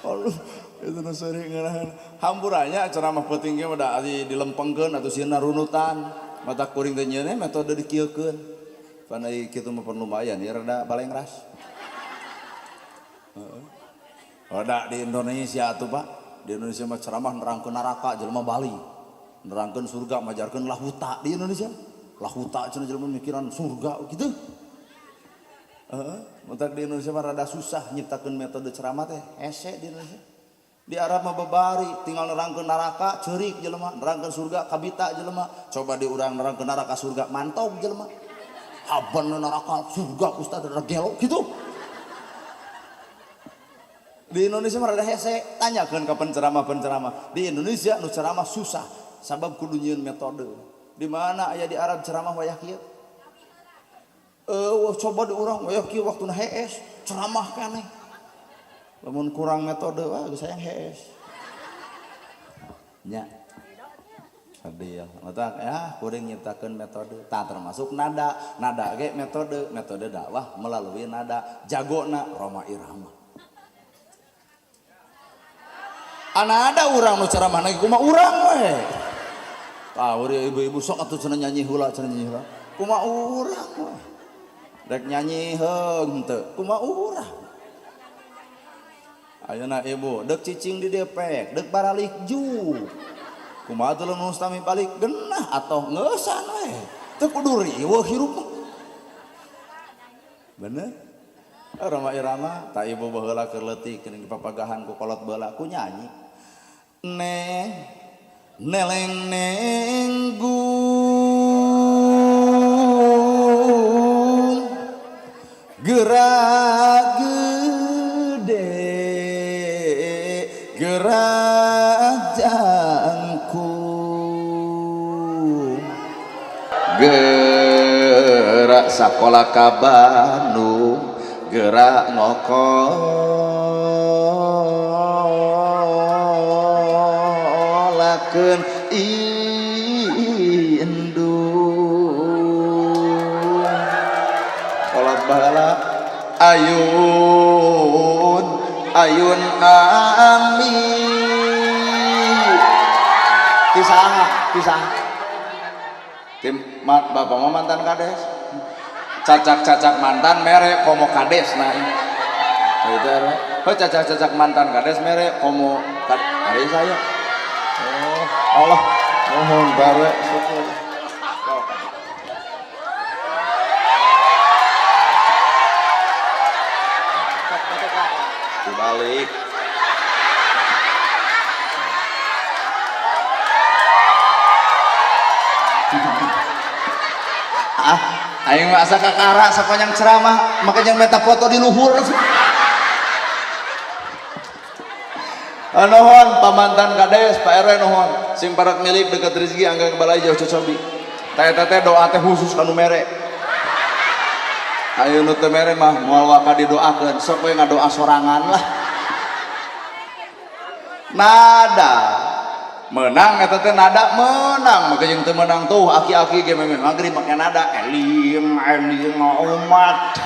Aduh, itu nu seuring ngeunaheun. Hampurannya ceramah peuting ge mah da dilempengkeun atuh sieuna runutan. Mata kuring teh nyieun metode dikieukeun. Pan ai kitu mah lumayan ya rada balengras. Heeh. Rada di Indonesia atuh Pak. Di Indonesia mah ceramah nerangkeun neraka jelema Bali. Nerangkeun surga majarkeun lahuta di Indonesia. Lahuta cenah jelema mikiran surga gitu. Heeh, matak di Indonesia mah rada susah nyiptakeun metode ceramah teh hese di Indonesia. Di Arab mah babari tinggal nerangkeun neraka ceurik jelema, nerangkeun surga kabita jelema. Coba di urang nerangkeun neraka surga mantog jelema. Haban neraka surga ustaz rada gelo gitu. Di Indonesia mah rada hese, tanyakeun ka penceramah-penceramah. Di Indonesia nu ceramah susah sabab kudu nyieun metode. Di mana aya di Arab ceramah wayah kieu? Coba di urang wayah kieu waktuna hees, ceramah keneh. Lamun kurang metode wah geus hayang hees. Nya. Sadil. Matak ya kuring nyiptakeun metode. Tah termasuk nada, nada ge metode, metode dakwah melalui nada. Jagona Rhoma Irama. Ana ada urang nu ceramah lagi kumaha urang we. Tah ibu-ibu sok atuh cenah nyanyi heula cenah nyanyi heula. Kumaha urang we. Rek nyanyi heung teu, kumaha urang. Ayeuna ibu deuk cicing di depek, deuk baralik ju. Kumaha teu lamun mustami balik genah atoh ngeusan we. Teu kudu riweuh hirup mah. Bener? Rhoma Irama tak ibu baheula keur leutik geuning dipapagahan ku kolot baheula ku nyanyi. Neng neleng nenggung gerak gede gerak jangkung gerak sakola ka Bandung gerak ngokolakeun indung kolot baheula ayun ayun ami tisaha tisaha tim bapak mah mantan kades, cacak-cacak mantan mere komo kades nah itu oh cacak-cacak mantan kades mere komo hari saya oh Allah mohon bare syukur. Dibalik ah aing mah asa kakara sapanjang ceramah maka jangan minta foto di luhur. Nuhun pamantan kades Pak RW nuhun sing parak milik deket rezeki angga balai jauh cocobi teh teh doa teh khusus kanu mere ayo nu teu mere mah moal waka didoakeun sok we ngadoa sorangan lah nada menang eta teh nada menang maka jeung teu menang tuh aki-aki ge memeh magrib make nada eling eling umat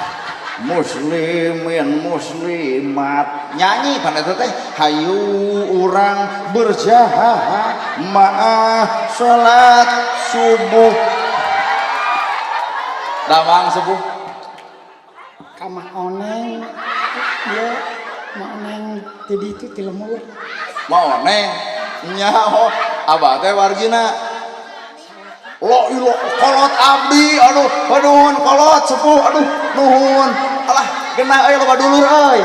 muslimin muslimat nyanyi pan eta teh hayu urang berjamaah salat subuh damang subuh ka Mak Oneng ieu Mak Oneng ti ditu ti lemur Mak Oneng nyaho abah teh wargina lo ilo kolot abdi aduh nuhun kolot sepuh aduh nuhun alah genah euy loba dulur euy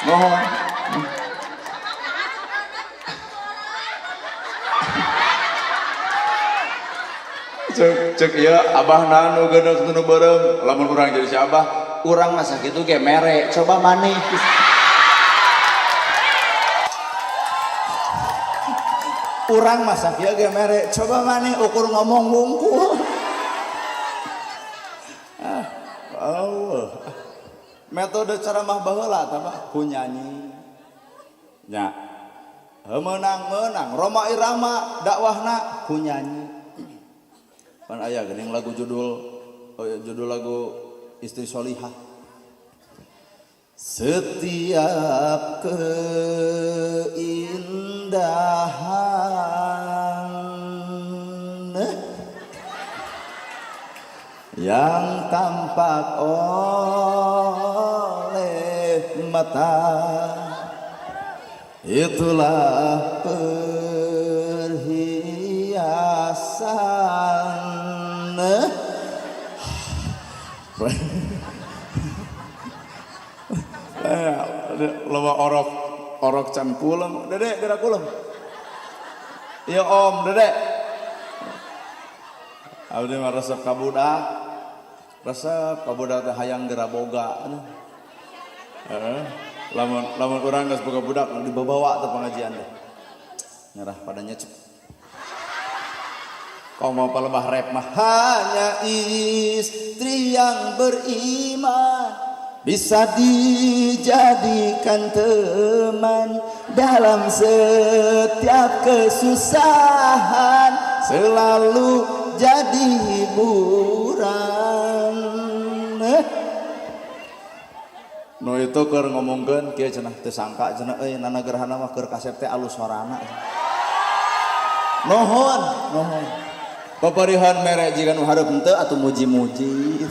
nuhun cek cek ieu abah nu geuneuk nu beureum lamun urang jadi si abah urang mah sakitu ge mere coba maneh. Urang masa kieu ge mere coba maneh ukur ngomong wungkul. Ah, Allah. Metode ceramah baheula tah mah ku nyanyi. Nya. Meunang-meunang Roma Irama dakwahna ku nyanyi. Pan aya geuning lagu judul judul lagu Istri Sholihah. Setiap keindahan yang tampak oleh mata itulah perhiasan. Loba orok orok can kulem dedek gerak kulem iya om dedek abdi mah resep ka budak resep ka budak teh hayang geura boga heeh lamun lamun urang geus boga budak dibawa teh pengajian teh nyerah padanya cep kau mau palebah rap mah hanya istri yang beriman bisa dijadikan teman dalam setiap kesusahan selalu jadi hiburan. Nu itu keur ngomongkeun kieu cenah teu sangka cenah euy Nana Gerhana mah keur kasep teh alus sorana. Nuhun, nuhun. Paparihan mere jiga nu hareup henteu atuh muji-muji.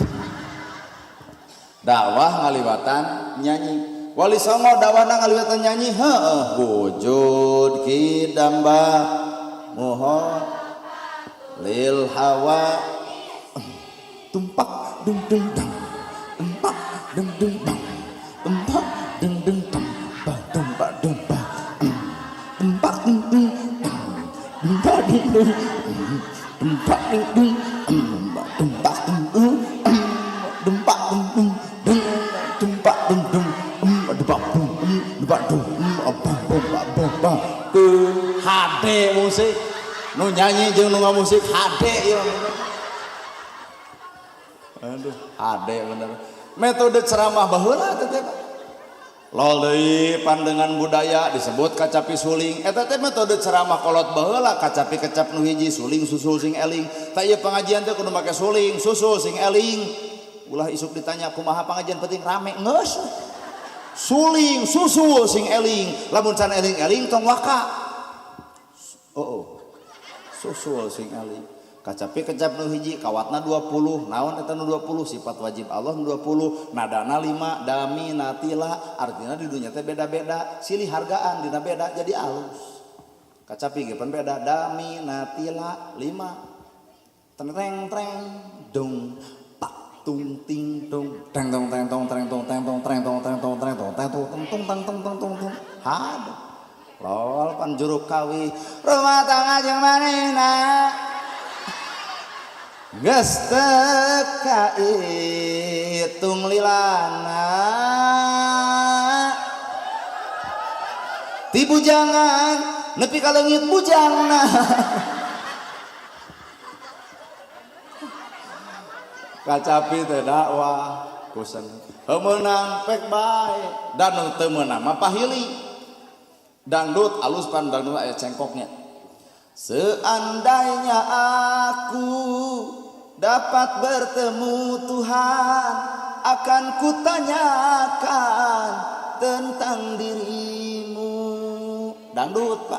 Dakwah ngaliwatan nyanyi. Wali Songo dakwahna ngaliwatan nyanyi heueuh wujud kidamba mohon lil hawa tumpak dung dung dang tumpak dung dung dang tumpak dung dung dang tumpak dung ba tumpak dung dung dang tumpak dung dung tumpak dung dung tumpak dung dung tumpak dung dung tumpak dung dung tumpak dung tumpak dung tumpak ke HD musik nu nyanyi jeung nu ngamusik HD ieu. Aduh HD bener metode ceramah baheula teh teh lol deui pandengan budaya disebut kacapi suling eta teh metode ceramah kolot baheula kacapi kecap nu hiji suling susul sing eling tah ieu pengajian teh kudu make suling susul sing eling ulah isuk ditanya kumaha pengajian penting rame geus suling susul sing eling lamun can eling-eling tong waka oh susul sing eling kacapi kecap nu hiji kawatna 20 naon eta nu 20 sifat wajib Allah nu 20 nadana 5 dami natila artinya di dunya teh beda-beda silih hargaan dina beda jadi alus kacapi ge pan beda dami natila 5 treng treng dung pak tung ting tung teng tong teng tong treng tong teng tong treng tong teng tong treng tong teng tong tung tang tung tung tung tung had lol pan juru kawi rumah tangga jeung manehna geus teu kaitung lilana Ti bujangan nepi ka leungit bujangna. Kacapi teh dakwah ku seni. Heumeunang pek bae dan nu teu meunang mah pahili. Dangdut alus pan dangdut aya cengkoknya. Seandainya aku dapat bertemu Tuhan, akan kutanyakan tentang dirimu. Dangdut Pak.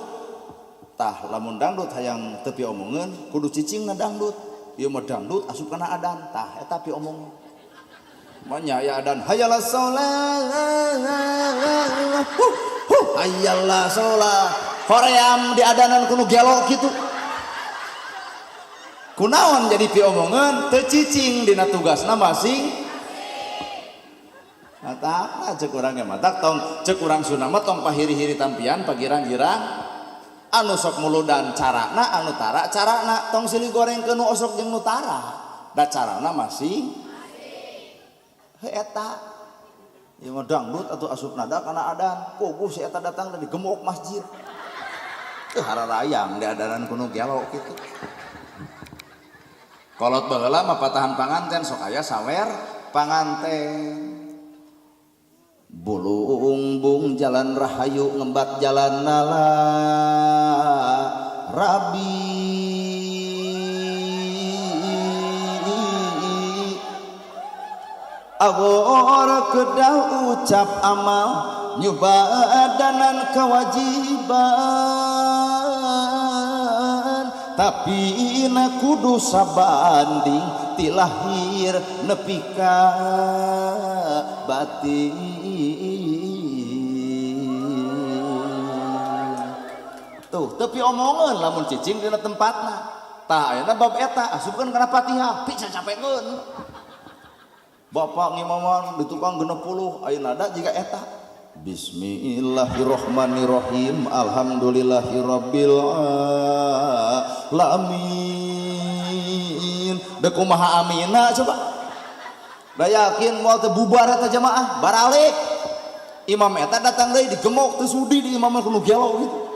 Tah lamun dangdut hayang teu piomongeun kudu cicingna dangdut. Ieu mah dangdut asup kana adan. Tah eta piomongeun. Manya aya adan hayalah sholat. Huh, hayalah sholat. Hoream di adanan kudu gelo kitu. Kunaon jadi piomongeun teu cicing dina tugasna masing. Matak cek urang ge matak tong cek urang Sunda mah tong pahiri-hiri tampian pagirang-girang anu sok muludan carana anu tara carana tong silih goreng ke nu osok jeung nu tara da carana masing heuh eta ieu mah dangdut atuh asup nada kana adan puguh si eta datang dari gemuk masjid teu hararayang di adanan kuno gelo kitu. Kolot baheula mah patahan panganten sok aya sawer panganten. Bulung-bung jalan rahayu ngembat jalan nala rabi awor kedah ucap amal nyubadanan kewajiban tapi na kudu sabanding ti lahir nepi ka batin. Tuh tapi omongan lamun cicing dina tempatna. Tah ayeuna bab eta asupkeun kana Fatihah bisa capekeun. Bapak ngimaman di tukang 60 ayeuna nada jiga eta. Bismillahirrahmanirrahim alhamdulillahirabbil alamin. Deuk kumaha amina coba. Da yakin moal teu bubar eta jamaah baralik. Imam eta datang deui digemok teu sudi di imam kudu gelo gitu.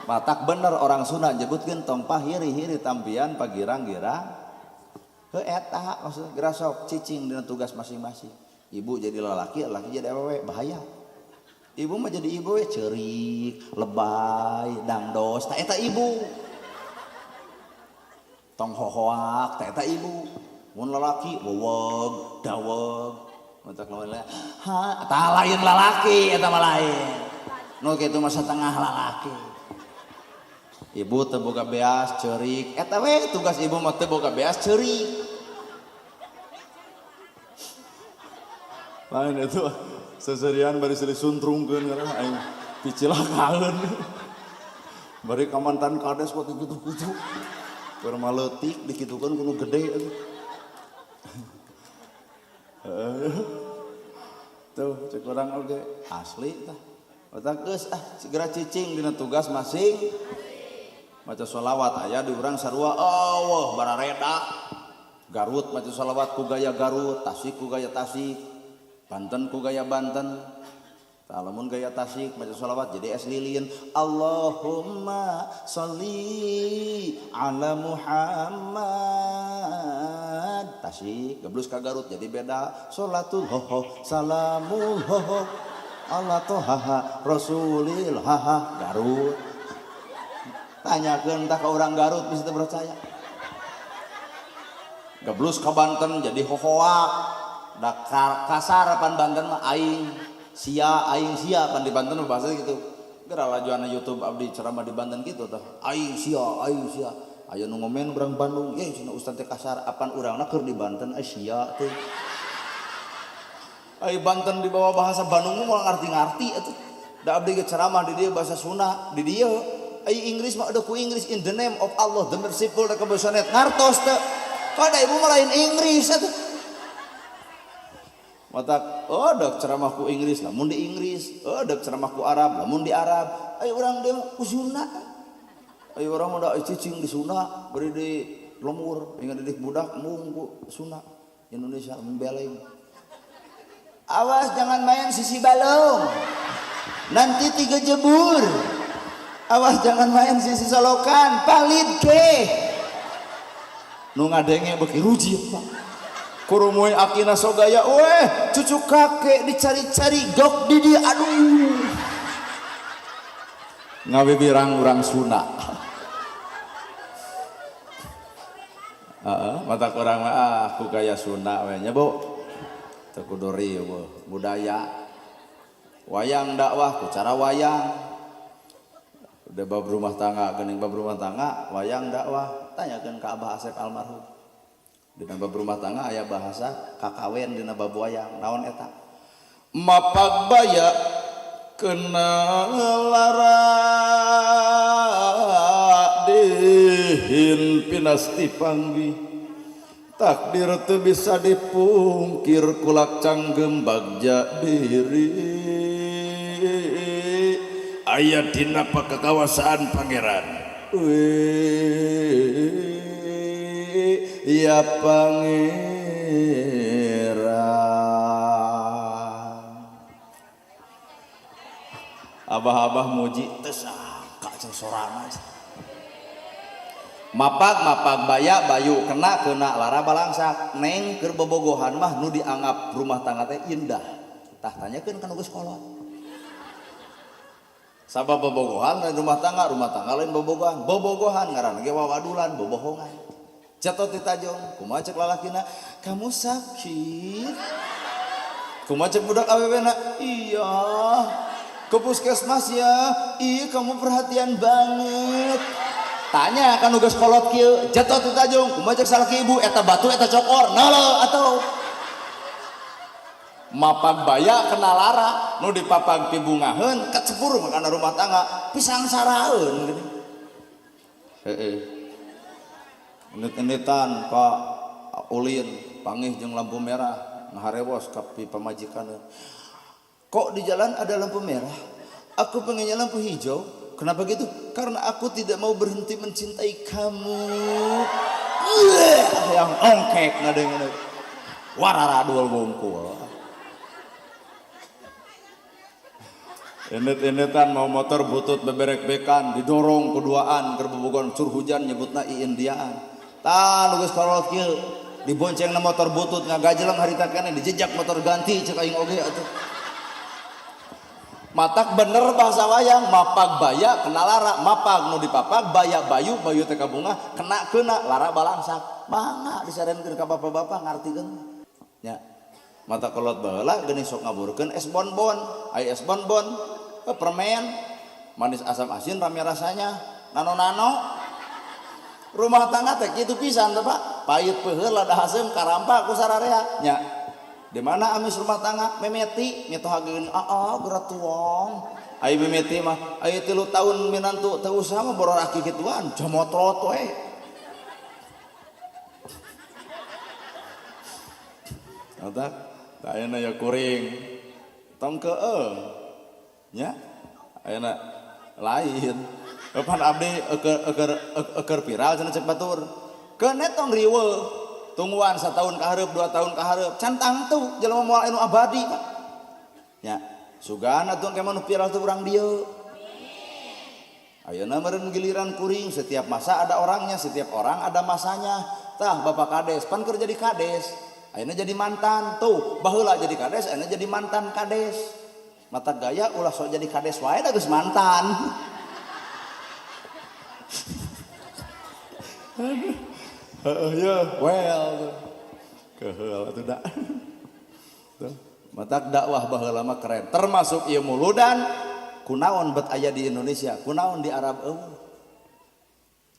Matak bener orang Sunda nyebutkeun tong pahiri-hiri tampian pagirang-girang. Heuh eta maksudna gerasok cicing dina tugas masing-masing. Ibu jadi lalaki, lalaki jadi awewe bahaya. Ibu mah jadi ibu we ceurik, lebay, dangdos, tah eta ibu. Tong hohoak, tah eta ibu. Mun lalaki weweg, daweg, matak lawan ha, tah lain lalaki eta mah lain. Nu kitu mah satengah lalaki. Ibu teu boga beas ceurik, eta we tugas ibu mah teu boga beas ceurik. Lain itu seserian bari silih suntrungkeun ngaran aing picilakaeun. Bari ka mantan kades waktu kitu-kitu. Keur mah leutik dikitukeun kudu gede atuh. Tuh cek urang oge asli tah. Otak geus ah segera cicing dina tugas masing. Maca sholawat aya di urang sarua eueuh barareda. Garut maca sholawat ku gaya Garut, Tasik ku gaya Tasik, Banten ku gaya Banten. Tah lamun gaya Tasik maca sholawat jadi es lilin. Allahumma sholli ala Muhammad. Tasik geblus ka Garut jadi beda. Sholatul ho salamul ho Allah tohaha rasulil haha Garut. Tanyakeun tah ka urang Garut bisa teu percaya. Geblus ka Banten jadi hohoak. Da kasar pan Banten mah aing sia aing sia pan di Banten mah bahasa gitu. Geura lajuana YouTube abdi ceramah di Banten gitu tah. Aing sia aing sia. Aya nu ngomen urang Bandung, ye cenah ustad teh kasar apan urangna keur di Banten sia teh. Ai Banten dibawa bahasa Bandung mah moal ngarti-ngarti atuh. Da abdi ge ceramah di dieu bahasa Sunda, di dieu ai Inggris mah udah ku Inggris in the name of Allah the merciful the compassionate ngartos teu. Pada ibu mah lain Inggris atuh. Matak oh dek ceramah ku Inggris lamun di Inggris, oh dek ceramah ku Arab lamun di Arab. Ai urang dia ku Sunda. Ai urang mah da cicing di Sunda bari di lemur ingat didik budak mung ku Sunda Indonesia membeleng. Awas jangan main sisi balong. Nanti tiga jebur. Awas jangan main sisi solokan, palid ke. Nu ngadenge beuki rujit Pak. Kurumuy akina sogaya, weh cucu kakek dicari-cari gok di dia, aduh. Ngawibirang urang Sunda. Mata kurang mah aku gaya Sunda we nya Bu. Teu kudu riweuh budaya. Wayang dakwah ku cara wayang. Udah bab rumah tangga geuning bab rumah tangga wayang dakwah tanyakeun ka Abah Asep almarhum. Dina bab rumah tangga aya bahasa kakawen dina bab wayang naon eta? Mapag baya kena lara dihin pinasti panggi takdir teu bisa dipungkir kulak canggem bagja diri aya dina pakakawasaan pangeran ya pangeran. Abah-abah muji teu sangka ceu sorana. Mapag mapag baya bayu kena kena lara balangsak neng keur bobogohan mah nu dianggap rumah tangga teh indah. Tah tanyakeun ka nu geus kolot. Sabab bobogohan lain rumah tangga lain bobogohan. Bobogohan ngaranna ge wawadulan, bobohongan. Cetot ditajong, kumaha cek lalakina? Kamu sakit. Kumaha cek budak awewena? Iya. Ke puskesmas ya. Iya, kamu perhatian banget. Tanya kan geus kolot kieu, cetot ditajong, kumaha cek salaki ibu? Eta batu eta cokor. Nalo atuh. Mapag baya kena lara, nu dipapag pibungaheun kecepur kana rumah tangga, pisang saraeun geuning. Heeh. Enit-enitan ka ulin pangih jeung lampu merah ngaharewos ka pi pamajikan. Kok di jalan ada lampu merah? Aku pengennya lampu hijau. Kenapa gitu? Karena aku tidak mau berhenti mencintai kamu. Yang ongkek ngadengeun. Wararadul wungkul. Enit-enitan mau motor butut beberek-bekan didorong keduaan keur bobogohan cur hujan nyebutna iindiaan. Tah nu geus kolot kieu dibonceng na motor butut ngagajeleng harita keneh dijejak motor ganti cek aing oge atuh. Matak bener bahasa wayang mapag baya kena lara mapag nu dipapag baya bayu bayu teh kabunga kena kena lara balangsak. Mangga disarankeun ka bapak-bapak ngartikeun nya. Mata kolot baheula geuning sok ngaburkeun es bonbon, aya es bonbon, permen, manis asam asin rame rasanya, nano-nano. Rumah tangga teh kitu pisan teh Pak, pahit peuheul lada haseum karampa ku sararea nya. Di mana amis rumah tangga memeti mitohageun aa geura tuang. Aya memeti mah aya 3 tahun minantu teu usaha mah boror aki kituan, jamotrot we. Mata ayeuna ya kuring tong keung nya ayeuna lain pan abdi eukeur viral cenah cek batur keun tong riweuh tungguan satahun ka hareup 2 tahun ka hareup can tangtu jelema moal anu abadi Pak nya sugan atuh engke mah nu viral teh urang dieu ayeuna meureun giliran kuring setiap masa ada orangnya setiap orang ada masanya tah Bapak Kades pan keur jadi kades ayeuna jadi mantan tuh baheula jadi kades ayeuna jadi mantan kades mata gaya ulah sok jadi kades wae da geus mantan. Heeh ya well keheul atuh da. Tuh matak dakwah baheula mah keren termasuk ieu muludan kunaon bet aya di Indonesia kunaon di Arab eueuh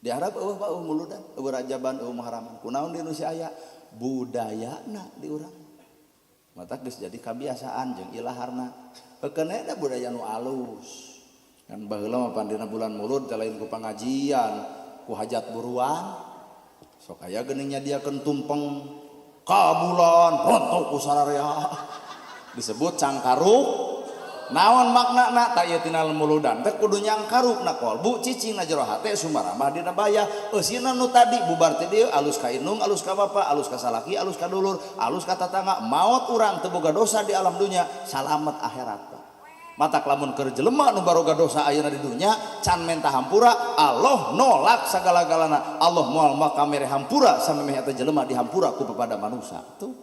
di Arab eueuh Pak eueuh muludan eueuh rajaban eueuh muharaman kunaon di Indonesia aya budayana di urang matak geus jadi kabiasaan jeung ilaharna heukeun da budaya nu alus kan baheula mah pandina bulan mulud teh lain ku pangajian ku hajat buruan sok aya geuning nyadiakeun tumpeng ka bulan rontok ku sararea disebut cangkaruk naon maknana ta ieu tina muludan teh kudu nyangkaruk na kolbu cicing na jero hate sumaramah dina baya eusina nu tadi bubar teh dieu alus ka indung alus ka bapa alus ka salaki alus ka dulur alus ka tatangga maot urang teu boga dosa di alam dunya salamet akhirat. Matak lamun keur jelema nu baroga dosa ayeuna di dunya can menta hampura, Allah nolak sagala-galana. Allah moal maka mere hampura samemeh eta jelema dihampura ku kepada manusia. Tuh.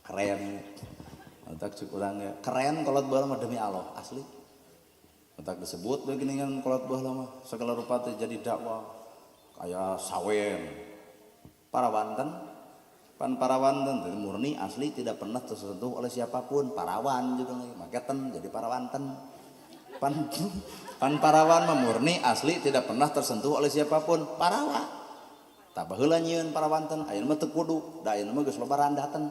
Keren. Matak cek urang ge keren kolot baheula mah demi Allah asli. Matak disebut we geuningan kolot baheula mah segala rupa teh jadi dakwah. Kaya sawen. Parawanten pan parawanten teh murni asli tidak pernah tersentuh oleh siapapun, parawan juga lagi maketen jadi parawanten. Pan pan parawan mah murni asli tidak pernah tersentuh oleh siapapun, parawan. Tah baheula nyieun parawanten, ayeuna mah teu kudu, da ayeuna mah geus loba randaten.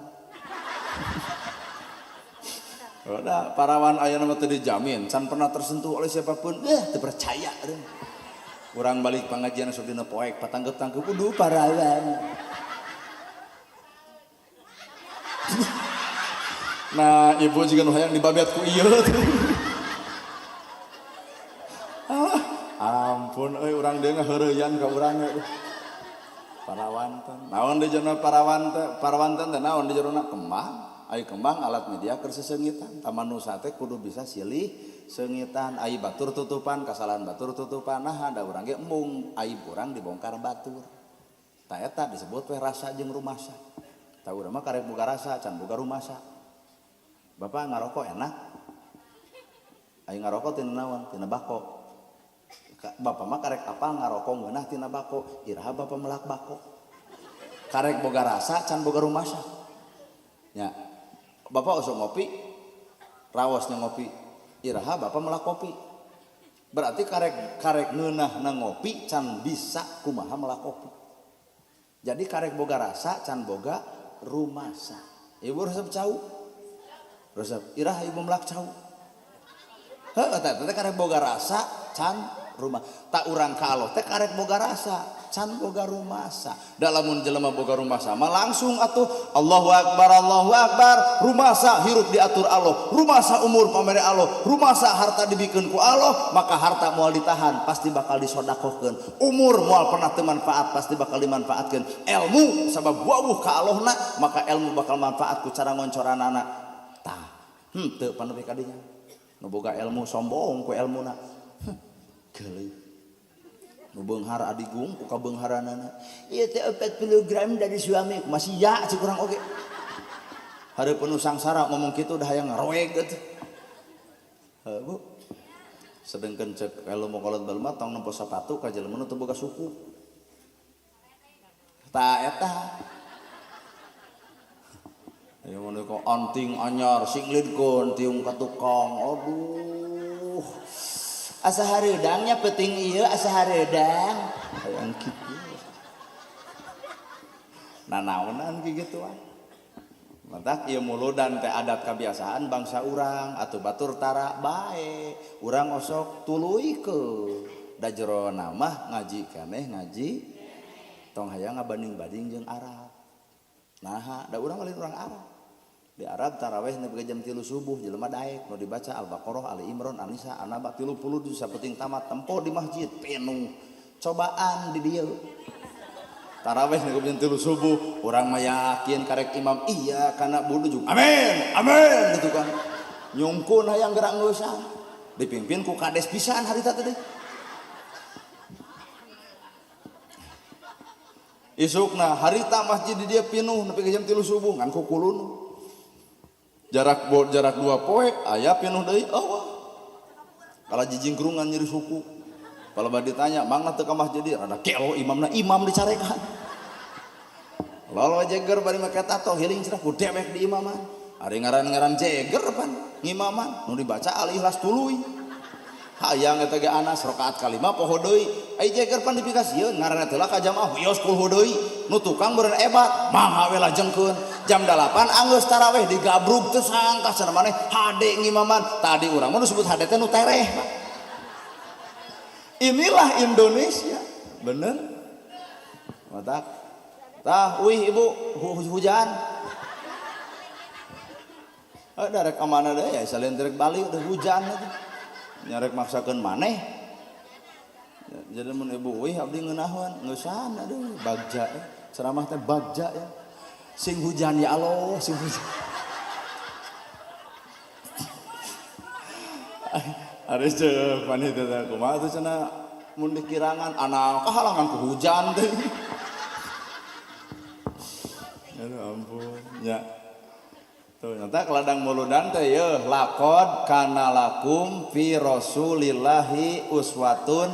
Udah parawan ayeuna mah teu dijamin, can pernah tersentuh oleh siapapun, teu percaya euy. Urang balik pengajian sok dina poek patanggep-tanggep kudu parawan. Nah, ibu juga nu hayang dibabet ku ieu tuh. Ah, ampun euy urang deui ngaheureyan ka urang euy. Parawanten. Naon di jerona parawanten? Parawanten teh naon di jerona kembang. Ai kembang alat media keur seseungitan. Tah manusa teh kudu bisa silih seungitan. Ai batur tutupan, kasalahan batur tutupan. Nah, da urang ge embung aib urang dibongkar batur. Tah eta disebut we rasa jeung rumasa. Tah urang mah karek boga rasa can boga rumasa. Bapak ngarokok enak. Ai ngarokok tina naon? Tina bako. Bapak mah karek apal ngarokok ngeunah tina bako. Iraha bapak melak bako. Karek boga rasa can boga rumasa. Nya. Bapak osok ngopi, rawosnya ngopi. Iraha bapak melak kopi. Berarti karek ngeunah na ngopi can bisa kumaha melak kopi. Jadi karek boga rasa can boga rumasa. Ibu resep cau. Resep iraha ibu melak cau. Heuh eta teh karek boga rasa can rumah. Tak urang ka Allah teh karek boga rasa can boga rumasa. Da lamun jelema boga rumasa mah langsung atuh Allahu akbar Allahu akbar, rumasa hirup diatur Allah, rumasa umur pamere Allah, rumasa harta dibikeun ku Allah, maka harta moal ditahan pasti bakal disodakohkeun. Umur moal pernah teu manfaat pasti bakal dimanfaatkeun. Ilmu sabab wawuh ka Allahna maka ilmu bakal manfaat ku cara ngoncoranana. Tah, henteu panepi ka dinya. Nu boga ilmu sombong ku elmuna. Geuleuh. Nu beunghar adigung ku kabeungharanana. Ieu teh 40 gram dari suami, masih ya cik urang oge. Hareupeun nu sangsara ngomong kitu udah hayang ngaroeg atuh. Heuh Bu. Sedengkeun cek ilmu kolot baheula mah tong nempo sapatu ka jelema nu teu boga suku. Tah eta. Ayo mun kok anting anyar sing lidkeun tiung ka tukang. Aduh. Asa hareudangnya penting ieu asa hareudang. Hayang kitu. Nanaonan kigituan. Matak ieu muludan teh adat kebiasaan bangsa urang atuh batur tara bae. Urang osok tuluykeun. Da jerona mah ngaji keneh ngaji tong hayang ngabanding-banding jeung Arab. Naha da urang lain urang Arab. Di Arab taraweh nepi ka jam 3 subuh jelema daek nu dibaca Al-Baqarah, Ali Imran, An-Nisa, An-Naba 30 juz sapenting tamat tempo di masjid penuh. Cobaan di dieu. Taraweh nepi ka jam 3 subuh urang mah yakin karek imam iya kana budu juga. Amin, amin gitu kan. Nyungkun hayang gerak ngeusan. Dipimpin ku kades pisan harita teh. Isukna harita masjid di dia pinuh nepi ka jam 3 subuh ngan ku kulun. Jarak 2 poe aya pinuh deui eueuh. Kala jijingkrungan nyeri suku. Kalau bade ditanya mangga teu ka masjid ieu rada kelo imamna imam dicarekan. Lolo jeger bari make tato hiling cenah ku dewek di imaman. Ari ngaran-ngaran jeger pan ngimaman nu dibaca Al-Ikhlas tuluy. Hayang eta ge Anas rakaat kalima poho deui. Ai jeger pan dipikasieun ngaranna teh lah ka jamaah wios kulhu deui. Nu tukang beureun ebat mangga we lajengkeun. Jam 8 anggeus taraweh digabrug teu sangka cenah maneh hade ngimaman. Tadi urang mah nu sebut hade teh nu tereh. Inilah Indonesia. Bener? Matak. Tah uih ibu hujan. Darek ka mana deui ya salin direk balik udah hujan atuh. Nyarek maksakeun maneh. Jadi mun ibu uih abdi ngeunaheun ngeusan aduh bagja ceramah teh bagja ya. Sing hujan ya Allah, sing hujan. Ari ceuk panitia teh kumaha tuh cenah mun dikirangan anak kahalangan ku hujan teh. Aduh ampun nya. Tuh nyata keladang muludan teh yeuh laqad kana lakum fi rasulillahi uswatun.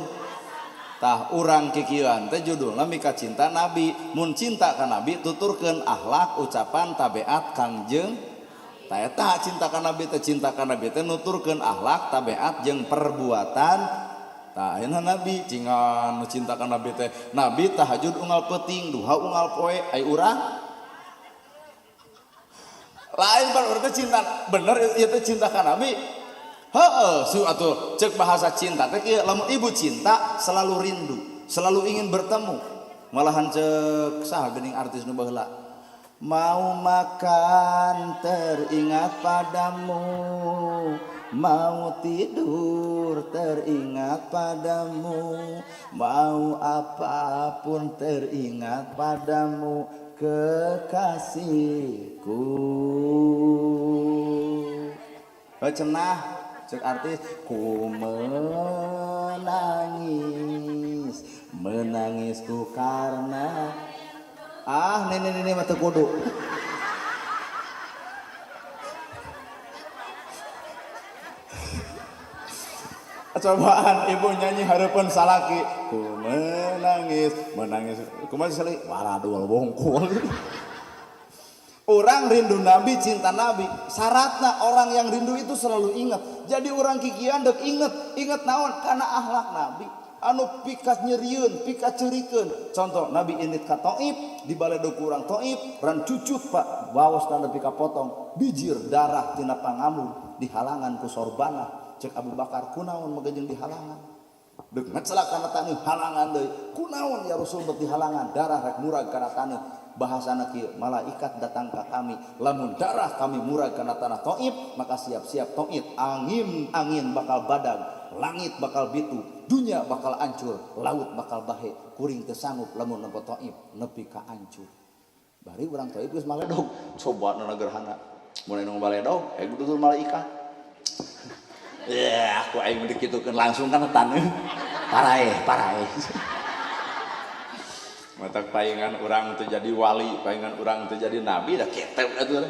Tah urang kikieuan teh judulna mika cinta nabi. Mun cinta ka nabi tuturkeun akhlak ucapan tabiat kangjeng. Tah eta cinta ka nabi teh, cinta ka nabi teh nuturkeun akhlak tabiat jeung perbuatan. Tah ayeuna nabi cingan nu cinta ka nabi teh nabi tahajud unggal peuting duha unggal poe ai urang lain pan urang teh cinta bener ieu teh cinta ka nabi. Heeh, su atuh ceuk bahasa cinta teh kieu lamun ibu cinta selalu rindu, selalu ingin bertemu. Malahan ceuk saha geuning artis nu baheula. Mau makan teringat padamu, mau tidur teringat padamu, mau apapun teringat padamu kekasihku. Oh, cenah cek artis ku menangis, menangisku karena ah nenek-nenek mah teu kudu. Cobaan ibu nyanyi hareupeun salaki ku menangis, menangis kumaha sali waradul wongkul. Orang rindu nabi, cinta nabi. Syaratna orang yang rindu itu selalu ingat. Jadi orang kikian dek inget, inget naon karena akhlak nabi. Anu pikat nyerieun, pikat ceurikeun. Contoh nabi indit ka Taif, di baledog urang Taif, ran cucut Pak, waos tanda pika potong, bijir darah tina pangamur dihalangan ku sorbana. Cek Abu Bakar kunaon megejeng dihalangan. Deuk ngecelak kana taneuh halangan deui. Kunaon ya Rasul bet dihalangan, darah rek murag kana taneuh. Bahasana kieu, malaikat datang ka kami, lamun darah kami murag kana tanah Taif, maka siap-siap Taif, angin bakal badag, langit bakal bitu, dunia bakal hancur, laut bakal bahe, kuring teu sanggup lamun nempo Taif nepi ka hancur. Bari urang Taif geus maledog, coba na gerhana. Mun anu maledog, kudu malaikat. Ya, aku aing dikitukeun langsung kana taneuh. Paraeh, paraeh. Matak paingan urang teu jadi wali, paingan urang teu jadi nabi da kitu atuh.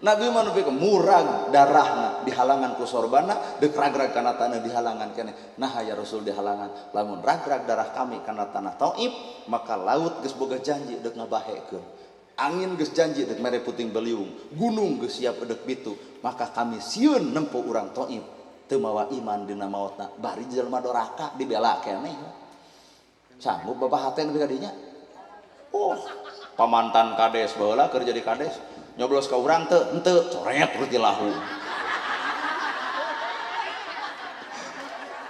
Nabi mah nepi ka murag darahna dihalangan ku sorbana, deuk ragrag kana taneuh dihalangan keneh. Nah ya Rasul dihalangan, lamun ragrag darah kami kana tanah Taif, maka laut geus boga janji deuk ngabahekeun. Angin geus janji deuk mere puting beliung, gunung geus siap deuk bitu, maka kami sieun nempo urang Taif teu mawa iman dina maotna, bari jelema doraka dibela keneh. Sanggup bapak hate nepi ka dinya? Oh, pamantan kades baheula keur jadi kades, nyoblos ka urang teu, henteu, coret terus dilahu.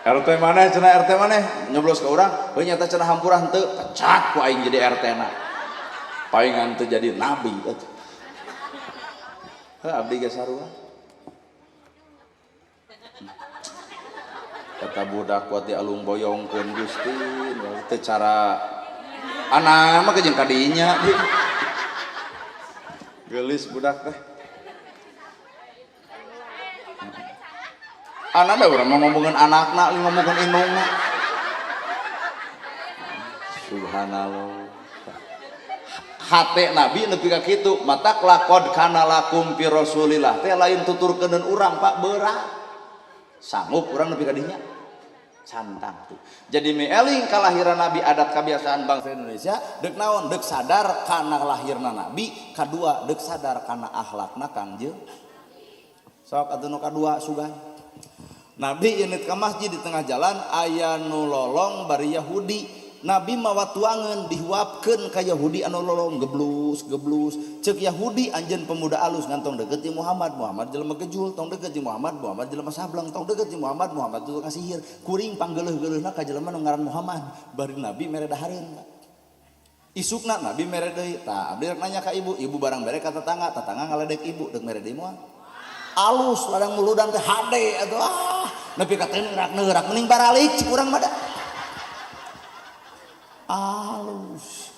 RT maneh cenah RT maneh nyoblos ka urang, heuh nyata cenah hampura henteu, pecat ku aing jadi RT na. Paingan teu jadi nabi atuh. Heuh abdi ge sarua. Kata budak kuat dialung boyongkeun Gusti, teu cara anak mah jeung kadinya. Geulis budak teh. Anak da urang mah ngomongkeun anakna, ngomongkeun indungna. Subhanallah. Hate Nabi nepi ka kitu, matak laqad kana lakum fi Rasulillah teh lain tuturkeuneun urang Pak berat. Sanggup urang nepi ka dinya? Cantang tuh. Jadi mieling kalahiran Nabi adat kebiasaan bangsa Indonesia deuk naon? Deuk sadar kana lahirna Nabi, kadua deuk sadar kana akhlakna Kangjeng. Sok atuh nu kadua sugan. Nabi init ka masjid di tengah jalan aya nu lolong bari Yahudi. Nabi mawa tuangeun dihuapkeun ka Yahudi anu lolong geblus geblus. Ceuk Yahudi anjeun pemuda alus ngantong deukeut jeung Muhammad, Muhammad jelema gejul, tong deukeut jeung Muhammad, Muhammad jelema sableng, tong deukeut jeung Muhammad, Muhammad tukang sihir. Kuring panggeuleuh-geuleuhna ka jelema nu ngaran Muhammad. Bari Nabi mere dahareun. Isukna Nabi mere deui. Tah abdi rek nanya ka ibu, ibu barang mere ka tetangga, tetangga ngaledek ibu deuk mere deui moal. Alus ladang muludan teh hade atuh ah nepi ka teh neurak-neurak mending baralik cik urang mah da. Alus.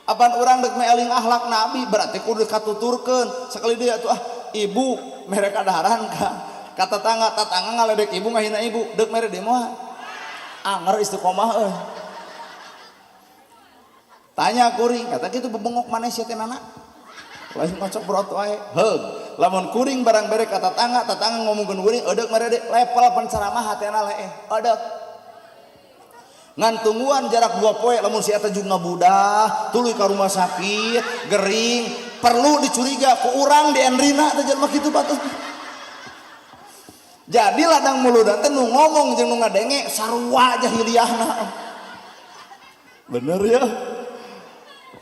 Apan urang deuk meeling akhlak Nabi berarti kudu katuturkeun. Sakali deui atuh ah ibu mere kadaharan ka Ka tetangga, tetangga ngaledek ibu ngahina ibu, deuk mere deui moal. Anger istiqomah euy. Tanya kuring, kata kitu bebengok maneh sia teh nana. Lain ngocok brot wae. Heug, lamun kuring barang bere ka tetangga, tetangga ngomongkeun kuring, eudeuk mere deui, level penceramah hatena leeh. Eudeuk. Ngan tungguan jarak 2 poe lamun si eta juga ngabudah, tuluy ka rumah sakit, gering, perlu dicuriga ku urang di Endrina teh jelema kitu batur. Jadi ladang muludan teh nu ngomong jeung nu ngadenge sarua jahiliahna. Bener ya?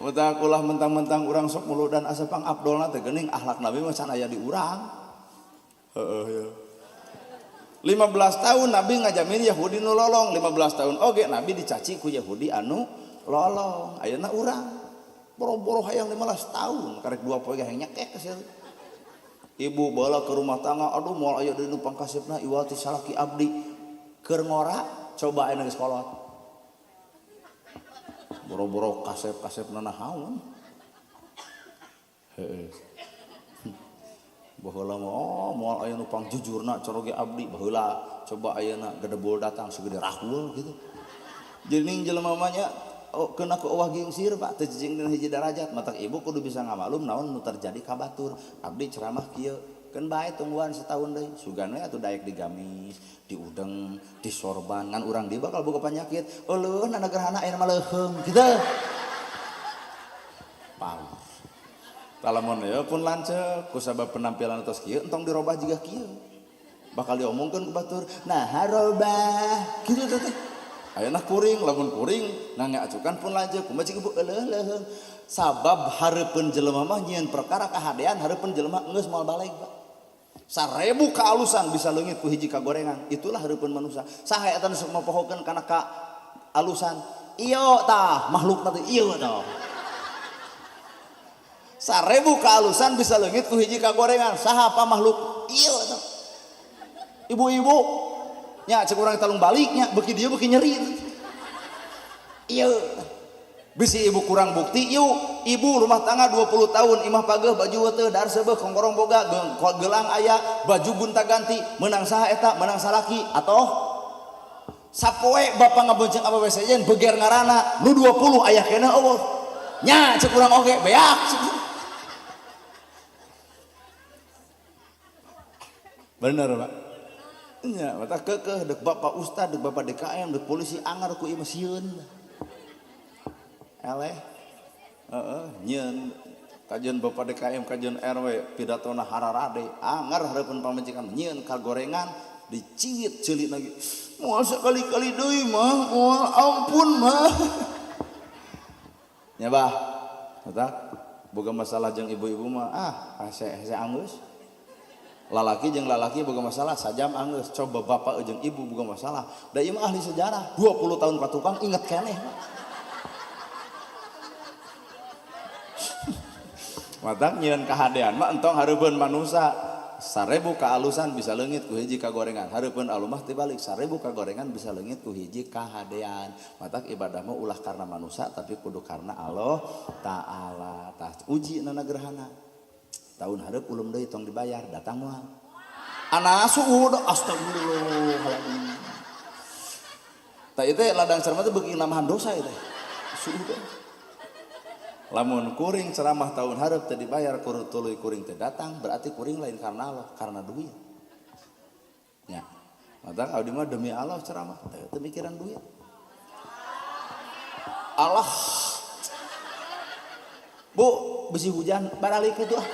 Mata ulah mentang-mentang urang sok muludan asa pang abdolna teh geuning akhlak Nabi mah can aya di urang. Heeh ya. 15 tahun Nabi ngajamin Yahudi nu lolong, 15 tahun oge Nabi dicaci ku Yahudi anu lolong. Ayeuna urang boro-boro hayang 15 tahun karek 2 poe hayang nyekek sia. Ibu bala ke rumah tangga, aduh moal aya deui nu pangkasepna iwal ti salaki abdi. Keur ngora coba ayeuna geus kolot. Boro-boro kasep-kasepna nahaon. Heeh. Baheula mah oh moal aya nu pangjujurna coroge abdi baheula coba ayeuna gedebul datang segede rahul gitu. Jadi ning jelema mah nya oh, kena ku eueuh gingsir Pak teu cicing dina hiji darajat matak ibu kudu bisa ngamalum naon nu terjadi ka batur. Abdi ceramah kieu keun bae tungguan setahun deui sugan we atuh daek digamis, diudeng, disorban ngan urang dieu bakal boga panyakit. Euleuh na gerhana ayeuna mah leuheung kitu. Pang. Lamun ya pun lanceuk kusabab penampilan atos kieu entong dirobah jiga kieu. Bakal diomongkeun ku batur, nah harobah kitu teh. Ayeuna kuring lamun kuring nangge acukan pun lanceuk kumaha cik ibu euleuh leuheung. Sabab hareupeun jelema mah nyieun perkara kahadean hareupeun jelema geus moal balik Pak. 1000 kaalusan bisa leungit ku hiji kagorengan. Itulah hareupeun manusia. Saha eta nu sok mapohokeun kana kaalusan? Ieu tah makhlukna teh ieu tah. 1000 kaalusan bisa leungit ku hiji kagorengan. Saha apa makhluk? Ieu tah. Ibu-ibu nya cek urang talung baliknya beuki dieu beuki nyeri. Ieu bisi ibu kurang bukti yuk ibu rumah tangga 20 tahun imah pageuh baju teu dar seubeuh kongkorong boga gelang aya baju gonta ganti menang saha eta menang salaki atau sapoe bapak ngabonceng awewe sejen beger ngaranna nu 20 aya keneh eueuh nya cek urang oge beak. Bener Pak nya mata keukeuh deuk bapak ustad deuk bapak DKM deuk polisi angar ku ieu mah sieun. Eleh heeh nyieun kajian bapak DKM kajian RW pidatona hararade angar hareupeun pamajikan nyieun kagorengan diciwit ceuli lagi moal sakali-kali deui mah moal ampun mah. Nya bah eta boga masalah jeung ibu-ibu mah ah hese hese anggeus. Lalaki jeung lalaki boga masalah sajam anggeus coba bapak jeung ibu boga masalah da ieu mah ahli sejarah 20 tahun ka tukang inget keneh. Matak nyieun kahadean mah entong hareupeun manusa 1000 kaalusan bisa leungit ku hiji kagorengan hareupeun alumah tibalik 1000 kagorengan bisa leungit ku hiji kahadean. Matak ibadah mah ulah karena manusa tapi kudu karena Allah Ta'ala. Tah uji nana gerhana tahun hareup ulum deui tong dibayar datang moal ana suud astagfirullahaladzim. Tah ieu teh ladang ceramah teh beuki namahan dosa ieu teh suud. Lamun kuring ceramah tahun hareup teu dibayar tuluy kuring teu datang berarti kuring lain karena Allah karena duit nya. Matak abdi mah demi Allah ceramah teu mikiran duit. Allah Bu besi hujan baralik itu ah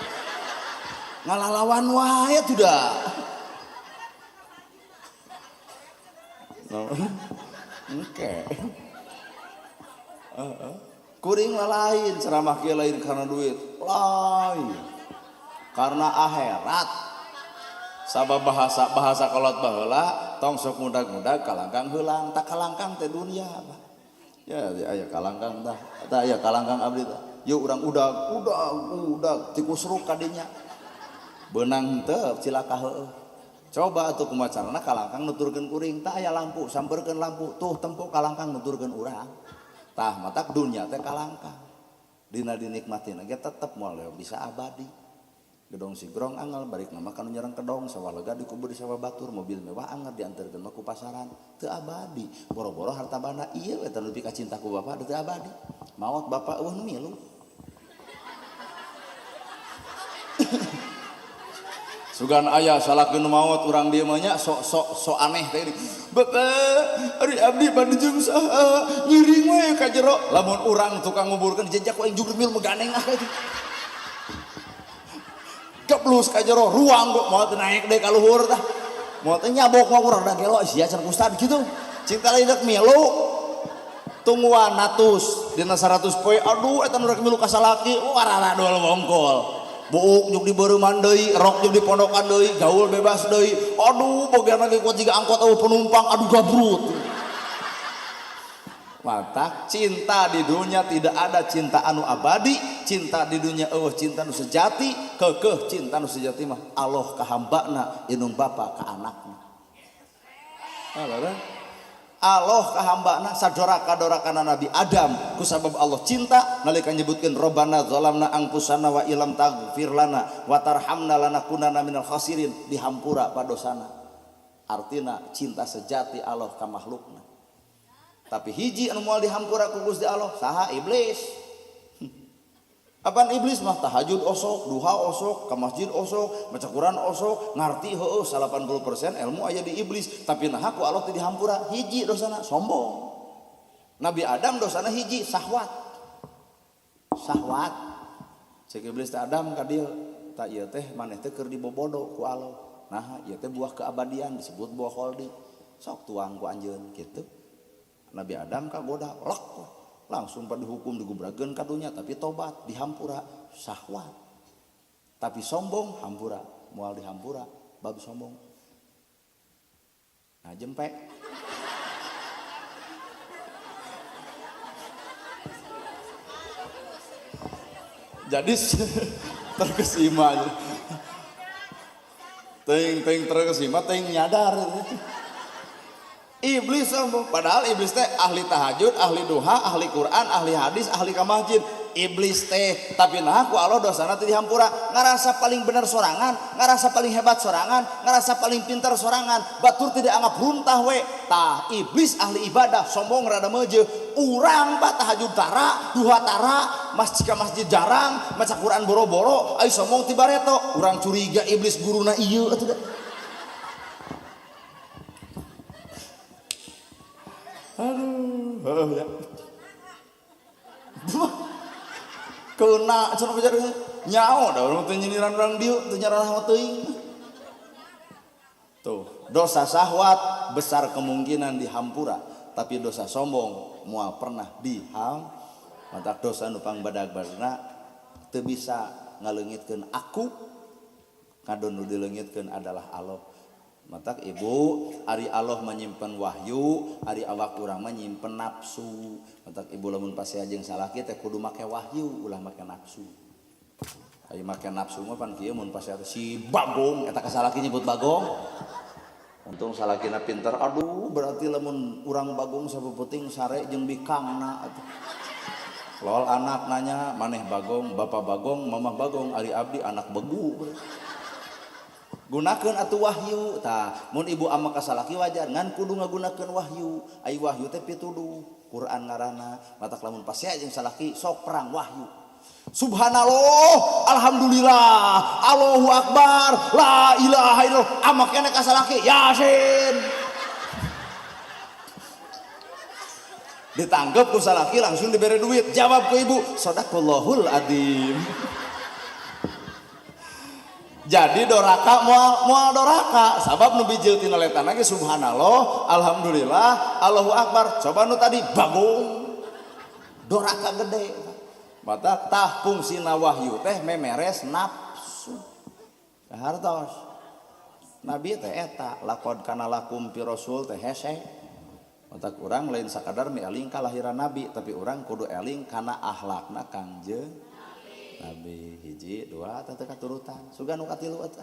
ngalalawan wae tuh dah. No. Oke. Kuring lain ceramah kieu lain karena duit lain karena akhirat. Sabab bahasa kolot baheula tong sok mudag-mudag kalangkang heulang tak kalangkang teh dunia Pak. Ya aya kalangkang tah tah aya kalangkang abdi tah yuk urang udag udag udag tikusruk kadinya beunang teu cilaka heueuh. Coba atuh kumaha carana kalangkang nuturkeun kuring tah aya lampu sampeurkeun lampu tuh tempo kalangkang nuturkeun urang. Tah matak dunia teh kalangkang dina dinikmatin ge tetep moal bisa abadi. Gedong sigrong angel balik nama kanu nyerang kedong sawah lega dikubur di sawah batur mobil mewah anger diantarkeun mah ku pasaran teu abadi boro-boro harta banda ieu eta nu pika cinta ku bapak teu abadi maot bapak eueuh nu milu. Sugan aya salaki nu maot urang dieu mah nya sok sok sok aneh teh ini. Bapak ari abdi bade jeung saha ngiring we ka jero lamun urang tukang nguburkeun jejak ku aing jugruk mil meganeng ah kitu. Geblus ka jero ruang kok moal teu naik deui ka luhur tah. Moal teh nyabok mah urang da gelo sia cenah ustad kitu. Cinta lain rek milu tungguan natus dina 100 poe aduh eta nu rek milu ka salaki warara dol wongkol. Buuk juk dibeureman deui, rok juk dipondokan deui, gaul bebas deui. Aduh, bogeana ge kuat jiga angkot eueuh penumpang, aduh gabrut. Mata cinta di dunia tidak ada cinta anu abadi, cinta di dunia eueuh cinta nu sejati, keukeuh cinta nu sejati mah Allah ka hambana, indung bapa ka anakna. Alah. Allah ka hambana sadoraka-dorakana Nabi Adam kusabab Allah cinta nalika nyebutkeun robbana zalamna anfusana wa illam taghfir lana wa tarhamna lanakunanna minal khasirin dihampura padosana. Artina cinta sejati Allah ka makhlukna. Tapi hiji anu moal dihampura ku Gusti Allah saha iblis. Apaan iblis mah tahajud osok, duha osok, ka masjid osok, maca Quran osok, ngarti heueuh 80% ilmu aya di iblis, tapi naha ku Allah teu dihampura hiji dosana sombong. Nabi Adam dosana hiji sahwat. Sahwat. Cek iblis teh Adam ka dieu, ta ieu teh maneh teh keur dibobodo ku Allah. Naha ieu teh buah keabadian disebut buah kholdi. Sok tuang ku anjeun kitu. Nabi Adam kagoda lek langsung pada dihukum digubrakeun ka dunya tapi tobat dihampura syahwat tapi sombong hampura moal dihampura bab sombong nah jempe jadi terkesima ting ting terkesima ting nyadar. Iblis sombong, padahal iblis teh ahli tahajud, ahli duha, ahli Quran, ahli hadis, ahli ka masjid. Iblis teh, tapi nah ku Allah dosana teh dihampura, ngarasa paling bener sorangan, ngarasa paling hebat sorangan, ngarasa paling pintar sorangan, batur tidak anggap runtah we. Tah iblis ahli ibadah, sombong rada meujeuh, urang bah tahajud tara, duha tara, masjid ka masjid jarang, maca Quran boro-boro, ayo sombong ti bareto, urang curiga iblis guruna ieu atuh da. Aduh, ya. Kena cenah bicara nyao da urang teh nyindiran urang dieu teu nyarah teuing. Tuh, dosa syahwat besar kemungkinan dihampura, tapi dosa sombong moal pernah diham. Matak dosa nu pangbadag-badagna teu bisa ngaleungitkeun aku, kadon nu dileungitkeun adalah Allah. Matak ibu, ari Allah menyimpan wahyu, ari awak urang menyimpan nafsu. Matak ibu lamun pasea jeung salaki teh kudu make wahyu, ulah make nafsu. Ari make nafsu mah pan kieu mun pasea teh si bagong, eta ka salaki nyebut bagong. Untung salakina pinter, aduh berarti lamun urang bagong sapepeting sare jeung bikangna atuh. Lol anak nanya, maneh bagong, bapak bagong, mamah bagong, ari abdi anak begu. Gunakeun atuh wahyu tah mun ibu ama ka salaki wajar ngan kudu ngagunakeun wahyu ai wahyu teh pituduh Quran ngaranna matak lamun pasea jeung salaki sok perang wahyu subhanallah alhamdulillah Allahu akbar la ilaha illallah ama keneh ka salaki yasin ditanggep ku salaki langsung dibere duit jawab ku ibu sadaqallahul adzim. Jadi doraka moal doraka sabab nu bijil tina letana ge subhanallah alhamdulillah Allahu akbar coba nu tadi bagong doraka gede mata tah fungsina wahyu teh memeres nafsu hartos nabi teh eta laqad kana lakum fi rasul teh hese mata urang lain sakadar mieling kalahiran nabi tapi urang kudu eling kana akhlakna Kangjeng Nabi hiji dua teh katurutan sugan nu katilu eta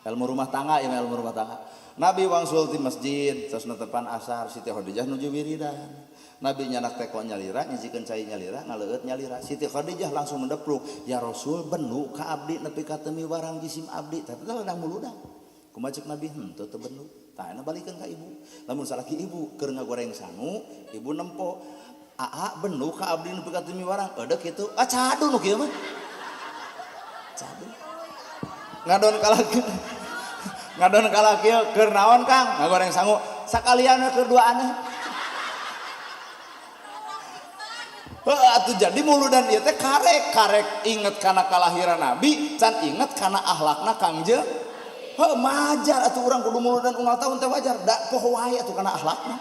ilmu rumah tangga ieu ilmu rumah tangga Nabi wangsul ti masjid terus netepan asar Siti Khadijah nuju wiridan Nabi nyanak teko nyalira, nyijikeun cai nyalira, ngaleueut nyalira. Siti Khadijah langsung mendepluk, "Ya Rasul, benu ka abdi nepi ka teu miwarang jisim abdi." Tapi teh ladang muludan. Kumaha cek Nabi? Henteu teu benu. Tah ana balikeun ka ibu. Lamun salaki ibu keur ngagoreng sangu, ibu nempo, "Aa, benu ka abdi nepi ka teu miwarang." Eudek kitu. Ah, cadu nu kieu mah. Cadu. Ngadon kalaki. Ngadon kalaki keur naon, Kang? Ngagoreng sangu. Sakalian keur duaan. Heuh atuh jadi muludan ieu teh karek inget kana kalahiran Nabi, can inget kana akhlakna Kangjeng. Heuh majar atuh urang kudu muludan unggal tahun teh wajar, da poho wae atuh kana akhlakna.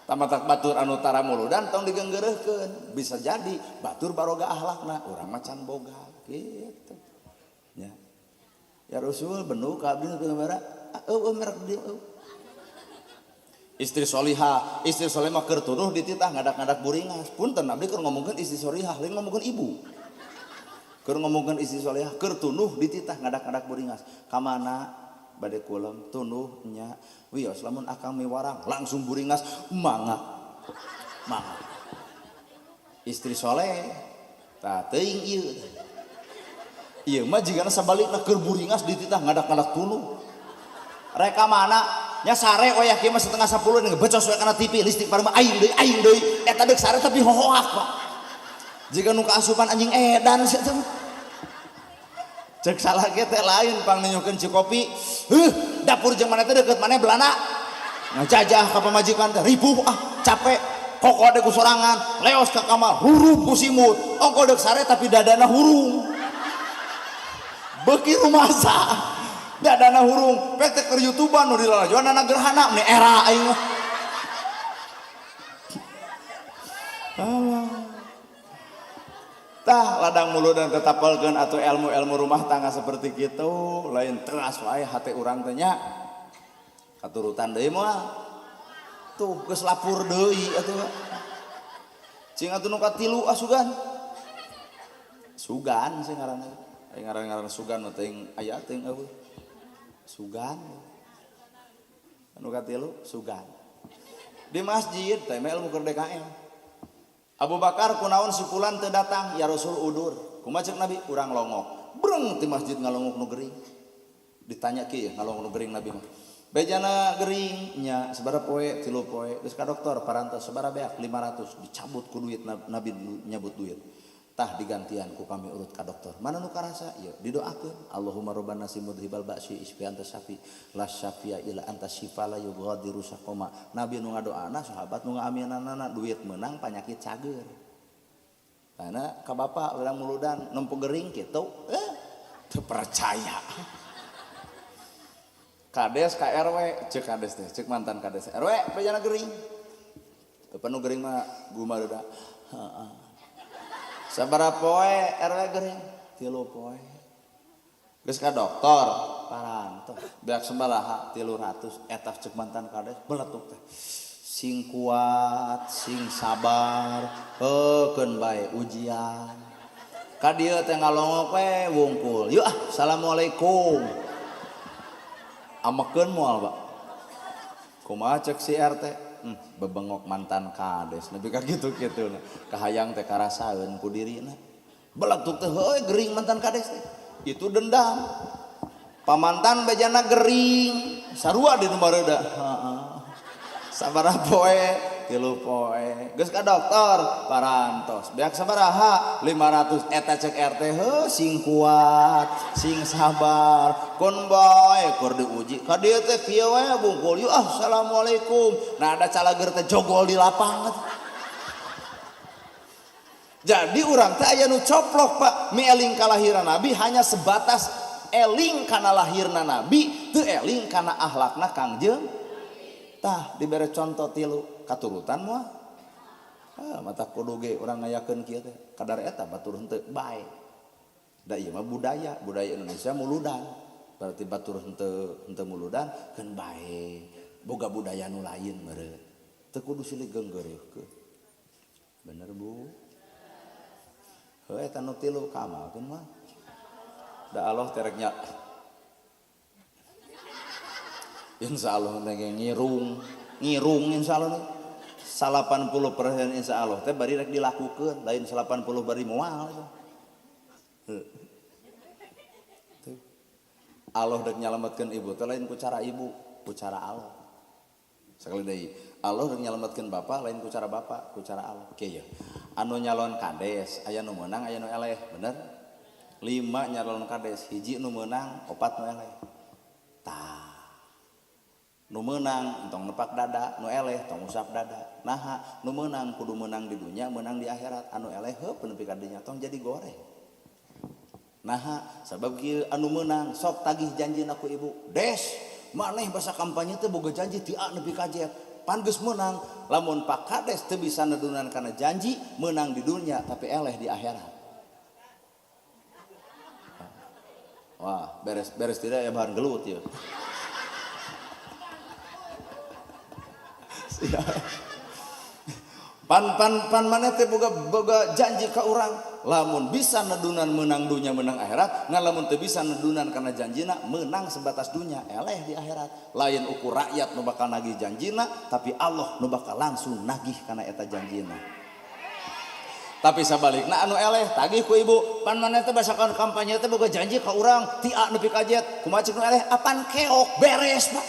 Tamatak batur anu tara muludan tong digeunggeureuhkeun, bisa jadi batur baroga akhlakna, urang mah can boga kitu. Nya. Ya Rasul benu ka abdi nu bara, eueuh merek dieu eueuh. Istri solihah, istri soleh mah keur tuduh dititah ngadak-ngadak buringas. Punten abdi keur ngomongkeun istri solihah, lain ngomongkeun ibu. Keur ngomongkeun istri solihah, keur tunduh dititah ngadak-ngadak buringas. Ka mana bade kulem tunduh nya. Wios lamun akang miwarang langsung buringas mangga. Mangga. Istri soleh tah teuing ieu. Ieu mah jigana sabalikna keur buringas dititah ngadak-ngadak tunduh. Rek ka mana? Nya sare wayah kieu mah 9:30 ngebecos we kana TV listrik pareuh aing deui eta deuk sare tapi hohoak Pak. Jika nu kaasupan anjing edan sia teh. Cek salah ge teh lain pang ninyukeun cikopi. Heuh, dapur jeung maneh teh deukeut maneh Belanda. Ngajajah ka pamajikan teh ripuh ah, capek. Kokode ku sorangan, leos ka kamar, hurung ku simut. Ongko deuk sare tapi dadana hurung. Beuki rumasa. Dadana hurung, pek teh keur YouTubean nu dilalajoanana gerhana meni era aing mah. Alah. Tah ladang muludan tetapelkeun atuh ilmu-ilmu rumah tangga seperti kitu, lain teras wae hate urang teh nya. Katurutan deui moal. Tuh geus lapur deui atuh. Cing atuh nu katilu asugan. Sugan sih ngaranna. Aya ngaran-ngaran sugan mah teuing aya teuing eueuh. Sugan. Anu katilu sugan. Di masjid teh mah ilmu keur DKM. Abu Bakar kunaon si fulan teu datang, ya Rasul udur. Kumaha cek Nabi? Urang longok. Breng ti masjid ngalongok nu gering. Ditanya kieu ngalongok nu gering Nabi mah. Bejana gering nya sabaraha poe? 3 poe. Geus ka dokter parantos sabaraha beak? 500. Dicabut ku duit Nabi nyabut duit. Tah digantian ku kami urut ka dokter. Mana nu karasa? Ieu didoakeun. Allahumma robban nasi mudhibal ba'si isfi anta syafi la syafi'a illa anta syifa la yughadiru saqama. Nabi nu ngadoana sahabat nu ngaaminanana duit meunang panyakit cager. Karena ka bapak urang muludan nempo gering kitu, teu percaya. Kades ka RW, cek kades teh, cek mantan kades. RW bejana gering. Bapak nu gering mah gumareuda. Heeh. Sabaraha poe RW gering? 3 poe. Geus ka dokter, parantos. Beak sabaraha? 300. Eta cek mantan kades beletuk teh. Sing kuat, sing sabar, heukeun bae ujian. Ka dieu teh ngalongok we wungkul. Yuk ah, assalamualaikum. Amekeun moal, Pak. Kumaha cek si RT? Bebengok mantan kades nepi ka kitu-kitu na. Kahayang teh karasaeun ku dirina. Beletuk teh heuy gering mantan kades teh. Itu dendam. Pamantan bejana gering, sarua di nu bareуда. Heeh. Sabaraha poe? 3 poe. Geus ka dokter, parantos. Beak sabaraha? 500. Eta cek RT heuh sing kuat, sing sabar. Kun bae keur diuji. Ka dieu teh kieu we bungkul. Yuk ah, assalamualaikum. Nah ada calager teh jogol di lapangan. Jadi urang teh aya nu coplok Pak, mi eling kalahiran Nabi hanya sebatas eling kana lahirna Nabi, teu eling kana akhlakna Kangjeng. Tah dibere contoh 3 katurutan moal. Ah, mata kudu ge urang ngayakeun kieu teh. Kadar eta batur henteu bae. Da ieu mah budaya, budaya Indonesia muludan. Berarti batur henteu muludan keun bae. Boga budaya nu lain meureun. Teu kudu silih geunggeureuhkeun. Bener Bu? Heuh eta nu 3 kaamalkeun mah. Da Allah terek nya. Insya Allah nggirung, ngirung insya Allah. 80% insya Allah teh bari rek dilakukeun, lain 80 bari moal. Allah dek nyalametkeun ibu teh lain ku cara ibu, ku cara Allah. Sekali deui, Allah dek nyalametkeun bapak lain ku cara bapak, ku cara Allah. Oke ya. Anu nyalon kades, aya nu meunang, aya nu eleh, bener? 5 nyalon kades, hiji nu meunang, 4 nu eleh. Tah. Nu meunang entong nepak dada, nu eleh tong usap dada. Naha, nu meunang kudu meunang di dunya, meunang di akhirat. Anu eleh heup nepi ka dinya tong jadi goreng. Naha, sabab kieu anu meunang sok tagih janjina ku ibu. Des, maneh basa kampanye teh boga janji ti A nepi ka Z. Pan geus meunang, lamun Pak Kades teu bisa nedunan kana janji, meunang di dunya tapi eleh di akhirat. Wah, beres-beres tidak ya bahan gelut ya. Pan maneh teh boga janji ka urang, lamun bisa nedunan menang dunya menang akhirat, ngan lamun teu bisa nedunan kana janjina menang sebatas dunya eleh di akhirat. Lain ukur rakyat nu bakal nagih janjina, tapi Allah nu bakal langsung nagih kana eta janjina. Tapi sabalikna anu eleh tagih ku ibu, pan maneh teh basakan kampanye teh boga janji ka urang ti A nepi ka Z, kumaha cek nu eleh apan keok beres Pak.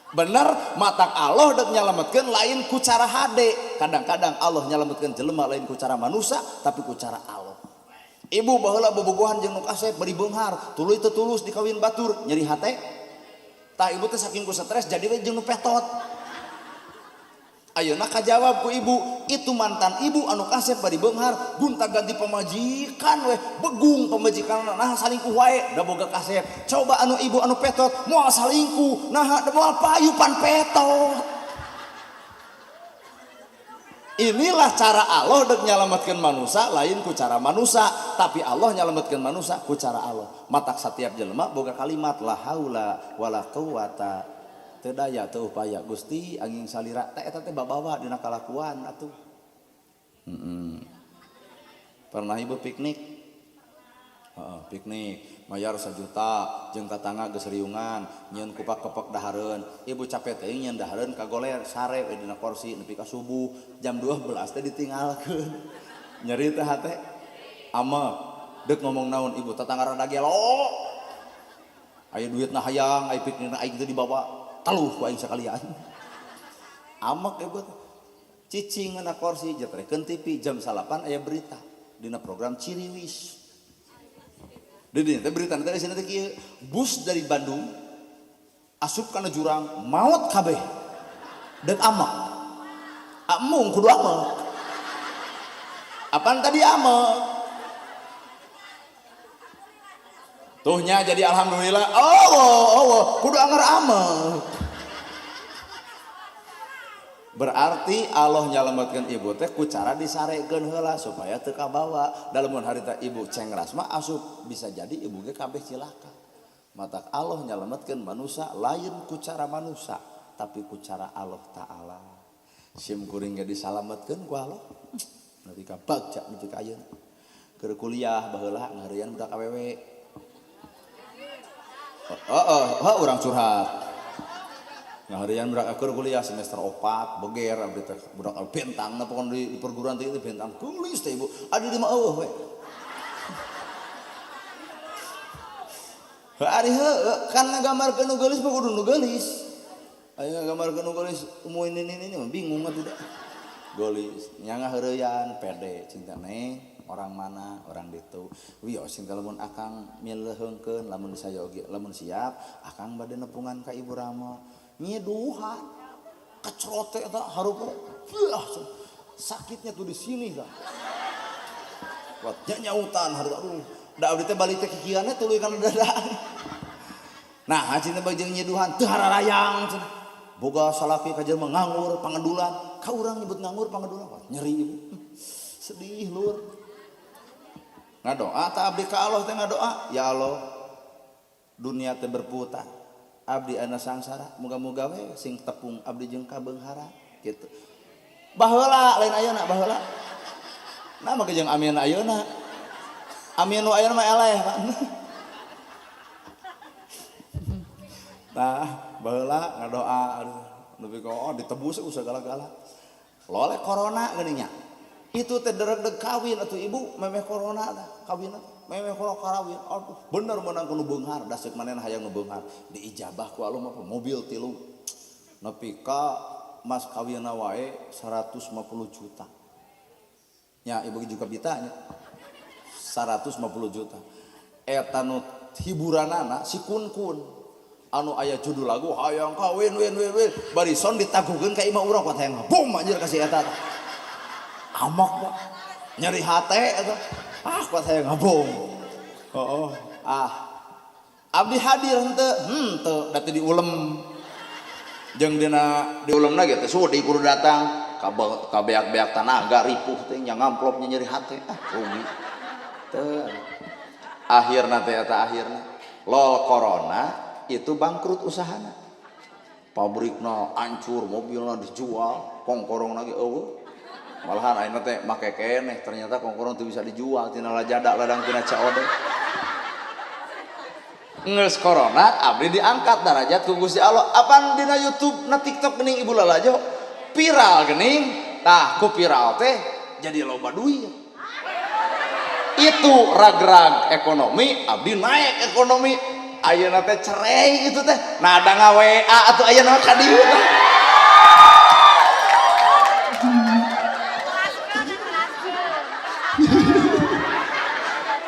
Bener, matak Allah dek nyalametkeun lain ku cara hade. Kadang-kadang Allah nyalametkeun jelema lain ku cara manusia, tapi ku cara Allah. Ibu baheula bobogohan jeung nu kasep bari beunghar, tuluy teu tulus dikawin batur, nyeri hate. Tah ibu teh saking ku stres jadi we jeung nu petot. Ayeuna kajawab ku ibu, itu mantan ibu anu kasep bari beunghar, gonta-ganti pamajikan we, begung pamajikan nah salingkuh wae da boga kasep. Coba anu ibu anu petot moal salingkuh, nah da moal payu pan petot. Inilah cara Allah dek nyalametkeun manusia lain ku cara manusia, tapi Allah nyalametkeun manusia ku cara Allah. Matak setiap jelema boga kalimat la haula wala quwata, teu daya teu upaya Gusti angin salira teh eta teh babawa dina kalakuan atuh. Pernah ibu piknik? Heeh, piknik mayar 1 juta jeung tatangga geus riungan nyieun kupak kepek dahareun. Ibu capek teh nyieun dahareun kagoler sare we dina kursi nepi ka subuh jam 12 teh ditinggalkeun. Nyeri teh hate amek deuk ngomong naon ibu tatangga rada gelo. Aya duitna hayang aya piknikna aing teh dibawa teluh ku aing sakalian. Amek ibu cicing na kursi jetrekeun TV jam 9 aya berita dina program Ciriwis. Di dinya teh berita teh isina teh kieu, bus dari Bandung asup kana jurang maot kabeh. Deuk amek. Amung kudu amek. Apaan tadi amek? Tuhnya jadi alhamdulillah. Oh, kudu anger amek. Berarti Allah nyalametkeun ibu teh ku cara disarekeun heula supaya teu kabawa. Dalamun harita ibu cengras mah asup bisa jadi ibu ge kabeh cilaka. Matak Allah nyalametkeun manusia lain ku cara manusia, tapi ku cara Allah Ta'ala. Sim kuring ge disalametkeun ku Allah. Nepi ka bagja nepi ka ayeuna. Keur kuliah baheula ngareyan budak awewe. Heeh, urang curhat. Ngaharian budak akur kuliah semester 4 beger abdi teh budak bentang na pokon di perguruan teh itu bentang geulis teh ibu adi di mah eueuh we. Heuh ari heueuh kan ngagambarkeun nu geulis mah kudu nu geulis. Aya ngagambarkeun nu geulis umum ini bingung atuh da. Geulis nya ngaheureuyan pede cinta neng orang mana orang ditu. Wios cinta lamun akang mileheungkeun lamun sayogi lamun siap akang bade nepungan ka ibu Rama. Nyeduhan kecrote eta harup sakitnya tuh di sini dah. Buat nyautan harup aduh da abdi teh balik teh kikieuanna tuluy kana dada. Nah cinta bajeng nyeduhan teu hararayang cenah. Boga salaki ka jelema nganggur pangedulan ka urang nyebut nganggur pangedulan nyeri ibu. Sedih lur. Ngadoa ta abdi ka Allah teh ngadoa ya Allah dunia teh berputar abdi ana sangsara muga-muga we sing tepung abdi jeung kabeunghara kitu. Baheula lain ayeuna baheula. Nah mah jeung amin ayeuna. Amin nu ayeuna mah eleh Pak. Tah baheula ngadoa aduh Nepi ka oh ditebus ku sagala-gala. Loleh corona geuning nya. Itu teh dereg-deg kawin atuh ibu memeh corona teh kawin teh. Memeh corona karawin. Aduh bener meunang ku nu beunghar da seuk manehna hayang nu beunghar. Diijabah ku Allah mah mobil 3. Nepi ka mas kawinna wae 150 juta. Nya ibu juga bitanya 150 juta. Eta nu hiburanana si kun-kun. Anu aya judul lagu hayang kawin win win win barison ditaguhkeun ka imah urang kuat hayang bom anjir kasih eta amak Pak nyeri hate eta ah kuat hayang ngabom heeh ah abdi hadir henteu henteu da teu diulem jeung dina diulemna ge teh sudi kudu datang ka beak-beak tanaga ripuh teh nya ngamplop nya nyeri hate ah rugi teu akhirna teh eta akhirna lol corona itu bangkrut usahana pabrikna hancur mobilna dijual kongkorong lagi eueuh malahan ayeuna teh make keneh ternyata kongkorong teu bisa dijual tina lajada ladang tina COD geus corona abdi diangkat darajat ku Gusti Allah apan dina YouTube na TikTok geuning ibu lalajo viral geuning tah ku viral teh jadi loba duit itu rag-rag ekonomi abdi naik ekonomi ayeuna teh cerai itu teh nah ada nga-WA atuh ayeuna ka dieu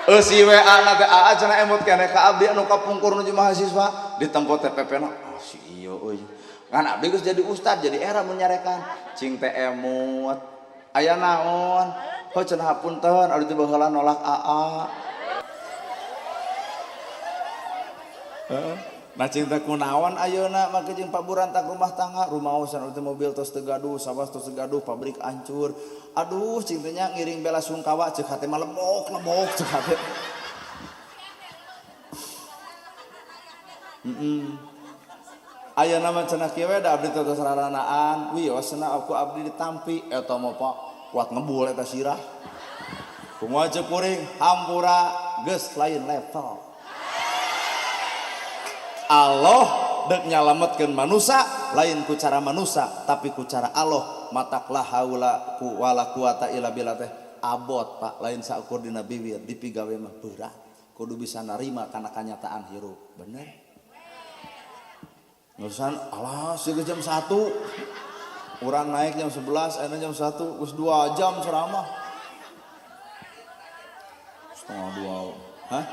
teh si WA na teh aa cenah emut keneh ka abdi anu kapungkur nuju mahasiswa ditempo teh PP na oh si ieu euy ngan abdi geus jadi ustad jadi era mun nyarekan cing teh emut aya naon heuh cenah hapunten abdi teh baheula nolak aa. Nah cinta kunaon ayeuna make jeung paburantak rumah tangga rumaosan teh mobil tos teu gaduh sawah tos teu gaduh pabrik hancur aduh cintanya ngiring bela sungkawa ceuk hate mah lebok lebok ceuk hate. Ayeuna mah cenah kieu we da abdi teh tos raranaan wios cenah aku abdi ditampi eta mah Pak kuat ngebul eta sirah kumaha ceuk kuring hampura geus lain level. Allah dek nyalametkeun manusia lain ku cara manusia tapi ku cara Allah matak la haula ku wala quwata illa billah teh abot Pak lain saukur dina bibir dipigawe mah berat kudu bisa narima kana kanyataan hirup bener ngurusan alah sih jam 1 urang naik jam 11 ayeuna jam 1 geus 2 jam ceramah setengah dua hah.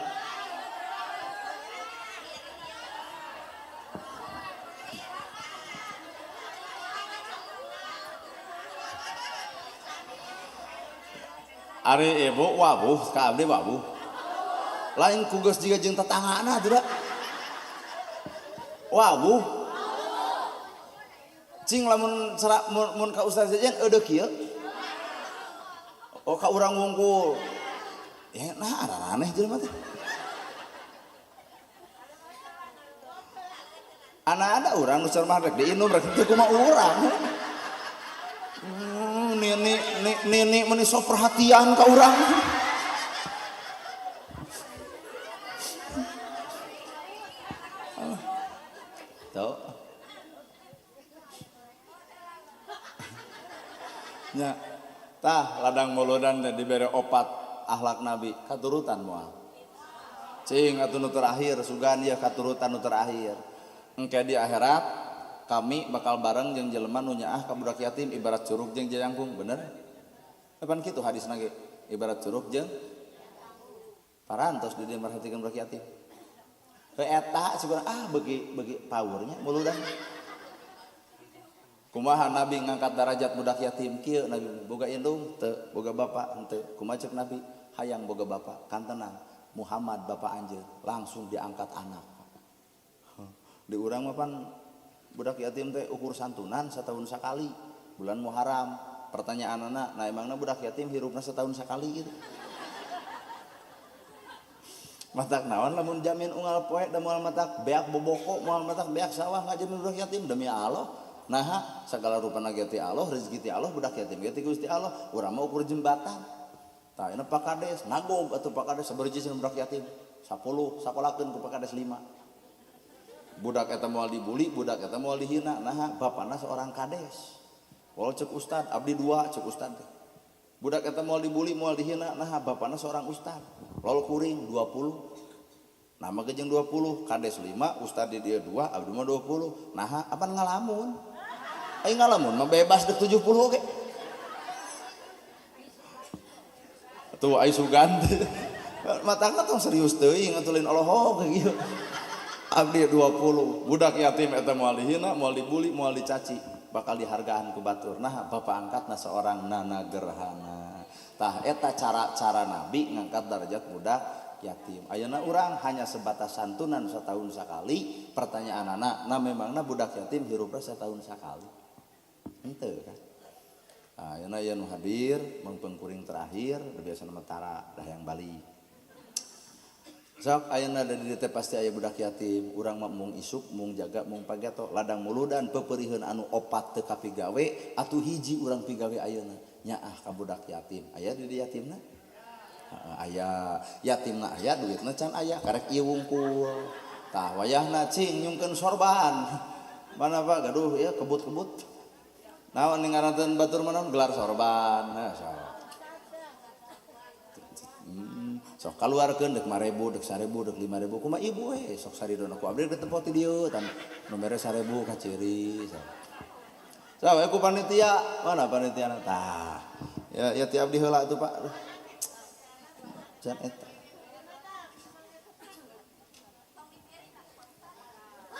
Ari ibu wabuh ka abdi wabuh lain ku geus jiga jeung tetanggana atuh da wabuh cing lamun mun ka ustaz sejen eudeuh kieu oh ka urang wungkul ya nah araneh jelema teh ana ada urang nu ceramah rek diinum rek teu kumaha urang. Nini nini meni sok perhatian ka urang. Tuh. Nya, tah ladang muludan teh dibere opat akhlak Nabi katurutan moal. Cing atuh nu terakhir sugan ieu katurutan nu terakhir. Engke di akhirat kami bakal bareng jeung jelema nu nyaah ka budak yatim ibarat curug jeung jayangkung bener kapan kitu hadisna ge ibarat curug jeung parantos di dieu merhatikeun budak yatim heuh eta sigana ah beuki beuki powernya muludan kumaha nabi ngangkat darajat budak yatim kieu nabi boga indung teu boga bapak henteu kumaha ceuk nabi hayang boga bapak kan tenang Muhammad bapak anjeun langsung diangkat anak di urang mah pan budak yatim teh ukur santunan setahun sekali bulan Muharram pertanyaan anak nah emangna budak yatim hirupna setahun sekali gitu matak naon lamun jamin unggal poe da moal matak beak boboko moal matak beak sawah ngajamin budak yatim demi Allah nah segala rupana ge ti Allah rezeki ti Allah budak yatim ge ti Gusti Allah urang mah ukur jembatan tah ayeuna Pak Kades nagog atuh Pak Kades sabariji budak yatim 10 sakolakeun ku Pak Kades 5. Budak eta moal dibuli, budak eta moal dihina. Nah, bapana seorang kades. Walau cek ustad, abdi dua cek ustad. Budak eta moal dibuli, moal dihina. Nah, bapana seorang ustad. Lol kuring 20. Nama kejeng 20, kades 5, ustad di dia 2, abdi mah 20. Nah, apaan ngalamun? Ayo ngalamun mah bebas dek 70 oke. Tuh ayo sugan. Matangna tong serius teuing atuh lain olohok kieu. Abdi 20, budak yatim eta moal dihina, moal dibuli, moal dicaci, bakal dihargaan ku batur. Nah, bapak angkatna seorang nana gerhana. Tah eta cara-cara Nabi ngangkat derajat budak yatim. Ayeuna urang hanya sebatas santunan setahun sakali. Pertanyaan anak, nah memangna budak yatim hirupna setahun sakali? Henteu kan? Nah, ayeuna aya nu hadir mangpeng kuring terakhir, biasa mah tara dah yang balik. Sok ayeuna da di dieu pasti aya budak yatim, urang mah mung isuk, mung jaga, mung pageto, ladang muludan pepeuriheun anu opat teu kapigawe atuh hiji urang pigawe ayeuna nyaah ka budak yatim. Aya di dieu yatimna? Heeh, aya. Yatimna aya, duitna can aya, karek ieu wungkul. Tah wayahna cing nyungkeun sorban. Mana Pak gaduh ieu kebut-kebut. Naon ngaranna batur mah gelar sorban. Nah, sok. Sok kaluarkeun dek 5.000, dek 1.000, dek 5.000 kumaha ibu we sok saridona ku abdi dek tempo ti dieu tan nu mere 1.000 ka ciri sok. Sok we ku panitia, mana panitiana tah. Ya ya ti abdi heula atuh Pak. Can eta.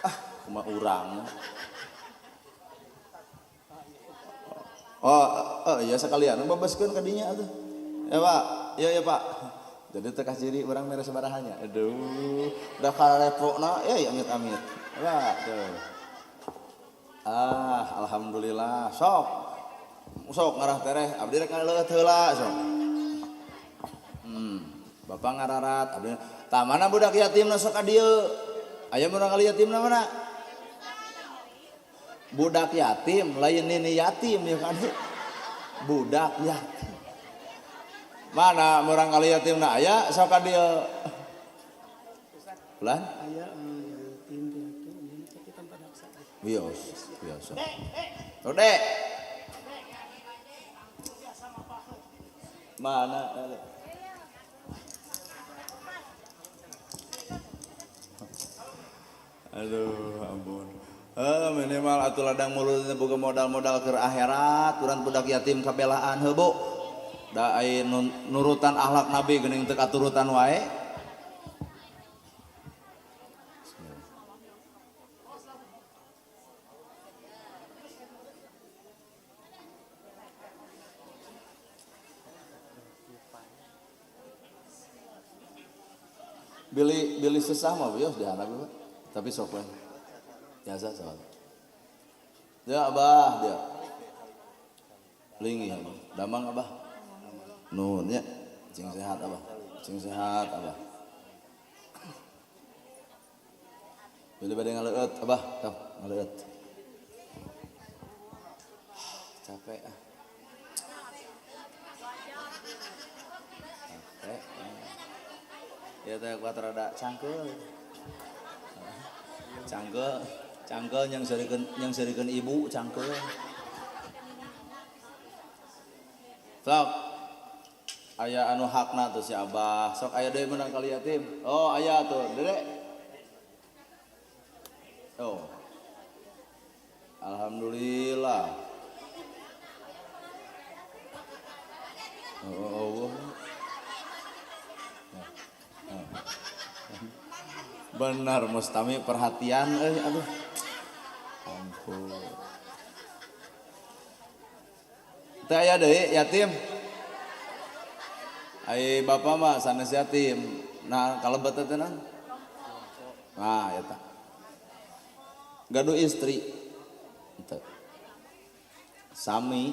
Ah, kumaha urang. Oh, oh iya sekalian babaskeun ka dinya atuh. Ya Pak, iya ya Pak. Jadi teu kasiri urang mere sabaraha nya. Aduh, da karepona ya amit-amit. Pak, tuh. Ah, alhamdulillah. Sok. Sok ngarah tereh, abdi rek ngaleueut heula sok. Bapak ngararat, abdi tah mana budak yatimna sok ka dieu? Aya murang kali yatimna mana? Budak yatim, lain nini yatim ya kan. Budak yatim. Mana murang kali yatimna aya sok ka dieu? Bulan? Aya yatim piatu ieu tapi tanpa daksa. Wios, biasa. Oh, Dek. Mana? Aduh, ampun. Minimal atuh ladang mulut boga modal-modal keur akhirat, urang budak yatim kabelaan heuh Bu. Da ai nurutan akhlak Nabi geuning teu katurutan wae. Bili bili sesah mah bios diharap Pak. Tapi sok we. Biasa sok. Ya Abah dia. Linggih Abah. Damang Abah. Nuhun nya. Cing sehat Abah. Cing sehat Abah. Bili bade ngaleueut Abah, tah ngaleueut. Capek ah. Capek. Ya teh kuat rada cangkeul. Cangkeul, cangkeul yang serikeun ibu cangkeul. Sok aya anu hakna tuh si Abah. Sok aya deui menang kali yatim. Oh, aya tuh, Dede. Oh. Alhamdulillah. Oh, oh, oh. Benar mustami perhatian aduh. Ampun. Teh aya deui yatim. Ai bapak mah sanes yatim. Nah, kalebet teh naon? Nah, eta. Gaduh istri. Henteu. Sami.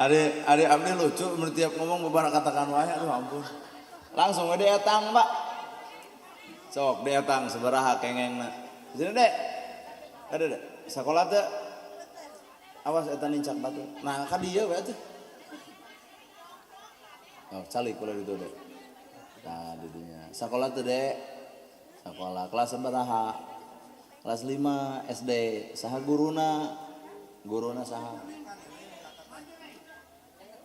Ari ari abdi lucu tiap ngomong beberapa katakan wae aduh ampun. Langsung we dietang, Pak. Sok dietang sabaraha kengengna. Sini, Dek. Ada, Dek. Sakola teh awas eta nincak batu. Nah, ka dieu we atuh. Oh, calik ulah ditu, Dek. Nah, didinya. Sekolah tuh, Dek. Sekolah kelas sabaraha? Kelas 5 SD. Saha guruna? Guruna saha?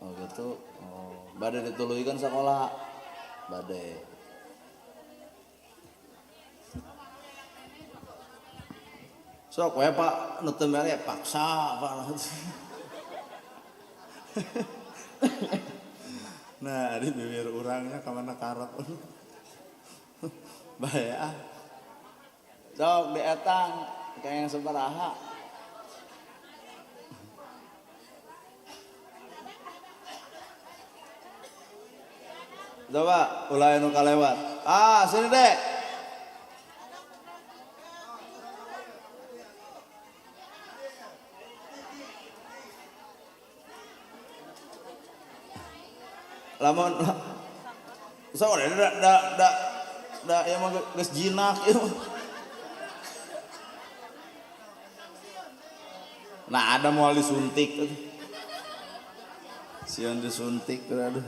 Oh gitu. Oh, bade dituluykeun sekolah. Bade. Sok we Pak, nu teu mere paksa Pak. Nah, di bibir urangnya ka mana karep. Bae ah. Sok dietang kayak yang sabaraha. Coba ulah anu kalewat. Ah, sini Dek. Lamun sok da da da da ieu mah geus jinak ieu mah. Nah, ada moal disuntik. Sieun disuntik aduh.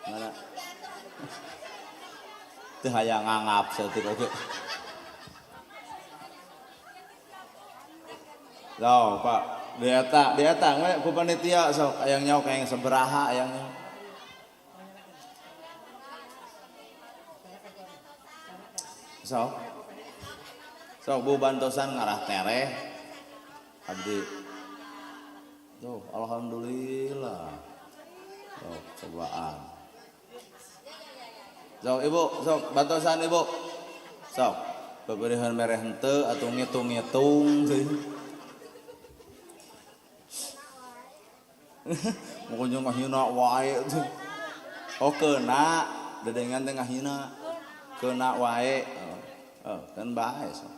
Mana? Teu hayang ngangap saeutik oge. Loh, Pak, dieta we ku panitia sok hayang nyaho hayang sabaraha hayang nyaho. Sok. Sok bu bantosan ngarah tereh. Abdi. Tuh, alhamdulillah. Sok cobaan. Sok ibu, sok bantosan ibu. Sok beberihan mere henteu atuh ngitung-ngitung teh. Pokoknya ngahina wae tuh. Oh kena, dedengan teh ngahina. Kena wae. Oh, kan bae sok.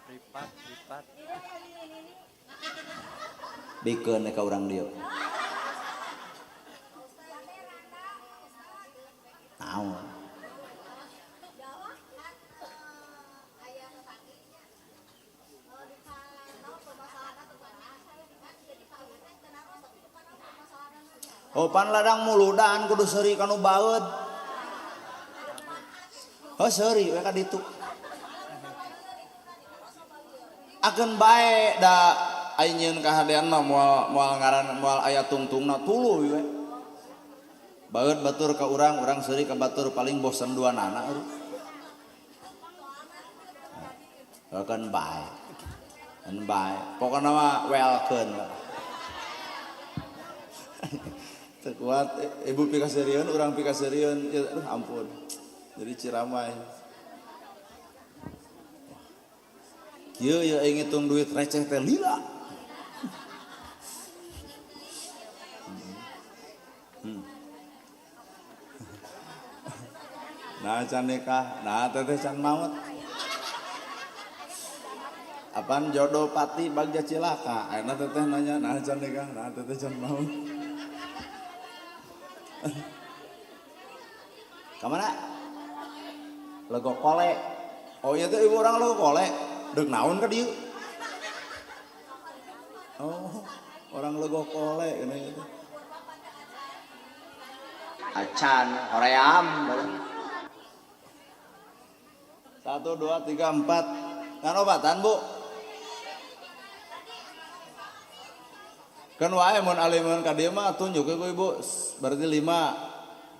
Pripat, pripat. Bikeun ka urang dieu. Naon? Oh pan ladang muludan kudu seuri kanu baeud. Oh seuri we ka ditu. Akeun bae da ai nyieun kahadean mah moal moal ngaran moal aya tungtungna tuluy we. Baeud batur ka urang, urang seuri ka batur paling bosen duanana. Akeun bae. Akeun bae. Pokona mah welkeun. Tekuat ibu pikaserian, urang pikaserian, ya, aduh ampun. Jadi ciramai. Kieu ya aing ngitung duit receh teh lila. Nah can nikah, nah teteh can maut. Apaan jodoh pati bagja cilaka. Ayeuna teteh nanya, nah can nikah, nah teteh can maut. Kamana? Legok kole. Oh iya tuh ibu orang legok kole. Deuk naon ka dieu? Oh, orang legok kole ini gitu. Acan, hoream. 1, 2, 3, 4. Ngan obatan, Bu? Kan wae mun alimun ka dieu mah tunjuk ku ibu berarti 5.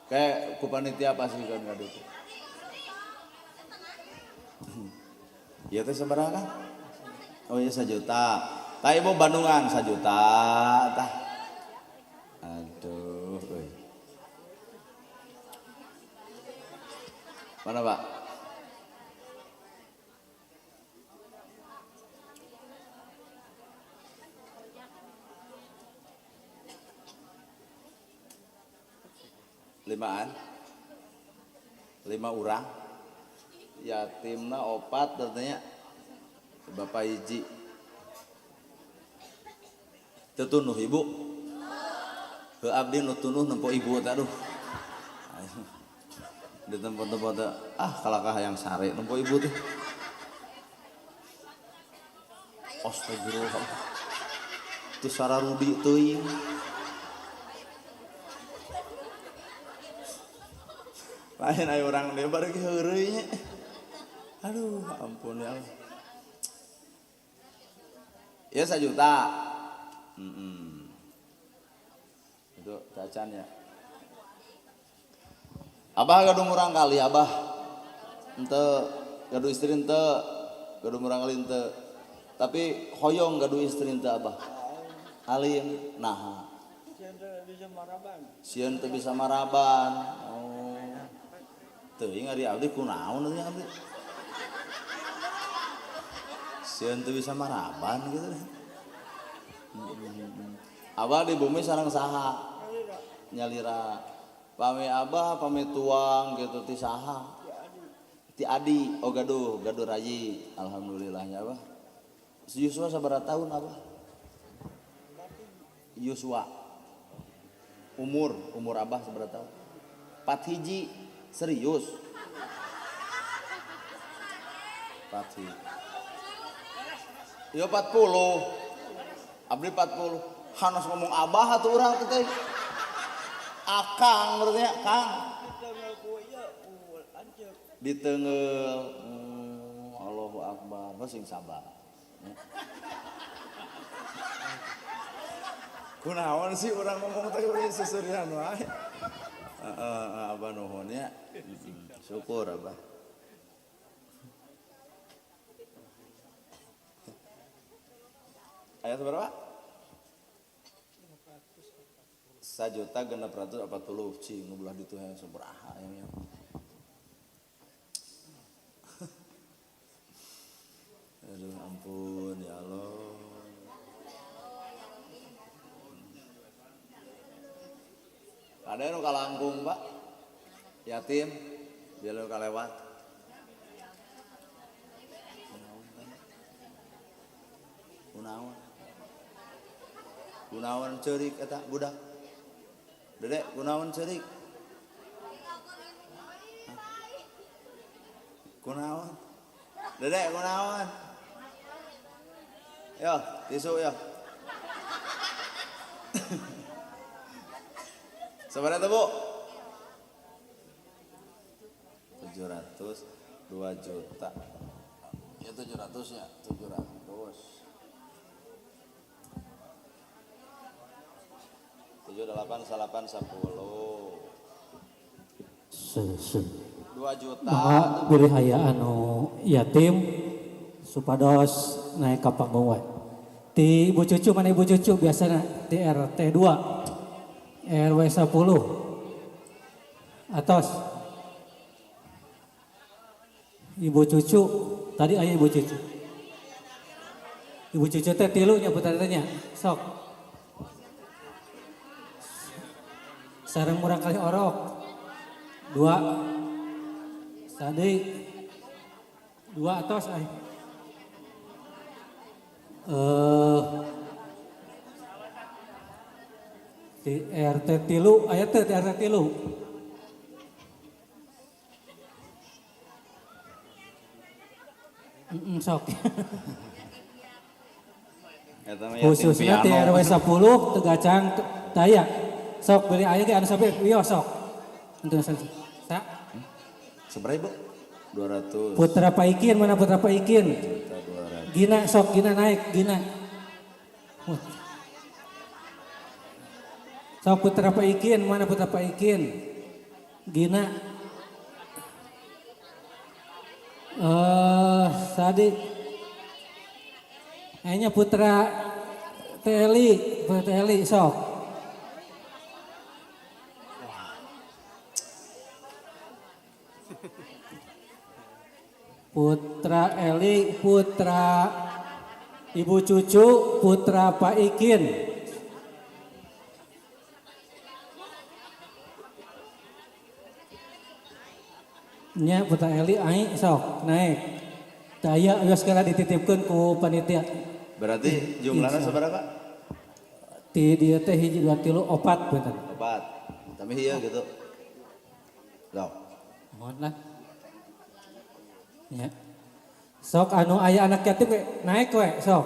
Kayak ku panitia pasihkeun ka ditu. Ieu teh sabaraha kan? Oh iya 1 juta. Tah ibu Bandungan 1 juta tah. Aduh euy. Mana Pak? Limaan, 5 urang, yatimna 4 artinya bapak hiji. Teu tunuh ibu, heuh abdi nu tunuh nempo ibu teh aduh. Di tempat-tempat ah kalakah yang sare nempo ibu teh. Astagfirullah. Teu sararudi teuing. Lain aya urang lebar ge heureuy nya. Aduh, ampun ya Allah. Ya 1 juta. Itu cacan ya. Abah gaduh murang kali abah. Henteu gaduh istri henteu, gaduh murang kali henteu. Tapi hoyong gaduh istri henteu abah. Alim naha. Sieun teu bisa maraban. Oh. Teuing ari abdi kunaon teh abdi. Sieun teu bisa maraban gitu. Abah di bumi sareng saha? Nyalira. Pami abah pami tuang gitu ti saha? Ti adi. Oh gaduh, gaduh rayi. Alhamdulillahnya abah. Yusua sabaraha tahun abah? Yusua. Umur abah sabaraha tahun? 4 hiji. Serius. 4 hiji. Yo 40. Abdi 40. Hanas ngomong abah atuh urang teh. Akang berarti ya, Kang. Ditengeul. Allahu Akbar. Sing sabar. Kunaon sih urang ngomong teh urang seserian wae. Heeh, abah nuhun ya. Syukur abah. Ayat berapa? 1.640.000 cing nu belah ditu hayang sabaraha yang. Aduh ampun ya Allah. Ada nu kalangkung Pak. Yatim dia nu kalewat. Kunaon? Kunaon ceurik eta budak? Dedek kunaon ceurik? Kunaon? Dedek kunaon? Yo, tisu yo. Seberapa tuh, Bu? 702 juta. Ya 700 ya, 700. 7 8 8 10. 2 juta. Maka pilih aya anu yatim supados naik ka panggung wae. Ti Ibu Cucu mana Ibu Cucu biasana di RT 2 RW 10 atos. Ibu Cucu tadi aya Ibu Cucu. Ibu Cucu teh tilu nya putra teh nya. Sok. Sareng murang kali orok. 2. Sadi 2 atos ai. Di RT 3 aya teu di RT 3. Sok. Khususnya di RW 10 Tegacang taya. Sok beli aya ge anu sampe wios sok. Entu sa. Seberapa Ibu? 200. Putra Paikin mana Putra Paikin? 200. Gina sok Gina naik Gina. Sok Putra Paikin mana Putra Paikin? Gina. Sadi. Kayaknya Putra Teli, Putra Teli sok. Putra Eli, Putra Ibu Cucu, Putra Pak Ikin. Nya Putra Eli ai sok naik. Daya geus segala dititipkeun ku panitia. Berarti jumlahnya seberapa? Ti dieu teh 1 2 3 4 punten. 4. Tapi ieu gitu. Sok. Mohon lah. Ya. Sok anu aya anak yatim we, naik we sok.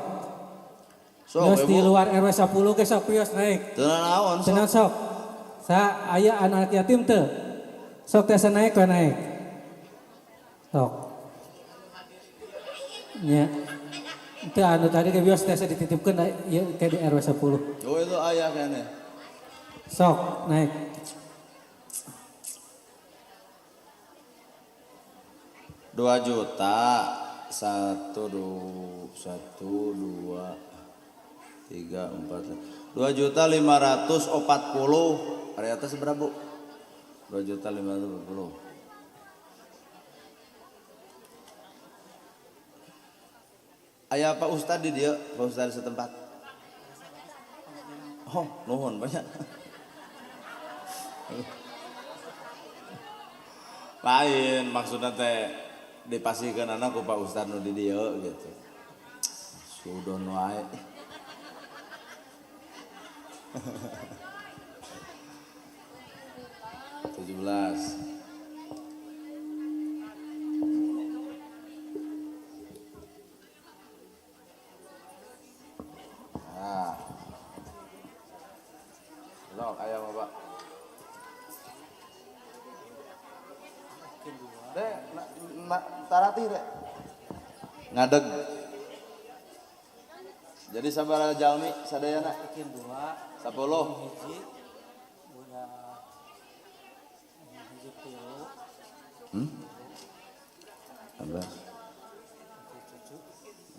Sok Wios di ibu. luar RW 10 ge sok wios naik. Teu naon sok. Cenah sok. Sa aya anak yatim teu? Sok tiasa naik we naik. Sok. Nya. Teu anu tadi ge wios tiasa dititipkeun ieu ke di RW 10. Oh itu aya keneh. Sok naik. 2 juta 1 2 1 2 3 4 2.540.000. Ari atas berapa Bu? 2.540.000. Aya Pak Ustad di dieu, Pak Ustad setempat. Oh, nuhun banyak. Lain maksudnya teh dipasihkeun anak ku Pak Ustad nu di dieu gitu. Sudon wae. 17. Nah. Sok aya mah Pak. Dek, tarati dek. Ngadeg. Jadi sabaraha jalmi sadayana? 2 10. hiji budak hiji tilu. Tambah.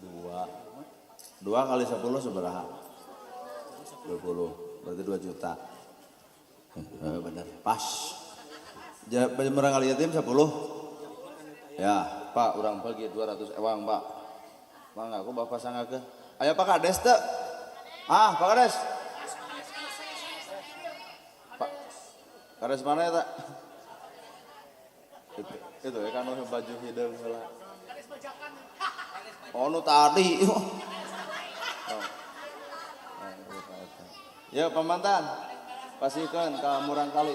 2. 2 kali 10 sabaraha? 20. Berarti 2 juta. Benar, pas. Murang kali yatim 10. Ya, Pak, urang pergi 200 ewang, Pak. Mangga aku bapak sanggakeun. Aya Pak Kades teu? Ah, Pak Kades. Pak Kades mana ya, tak? Itu ya kan baju hideung heula. Oh, nu tadi. Oh. Ya, pamantan. Pasihkeun ka murang kali.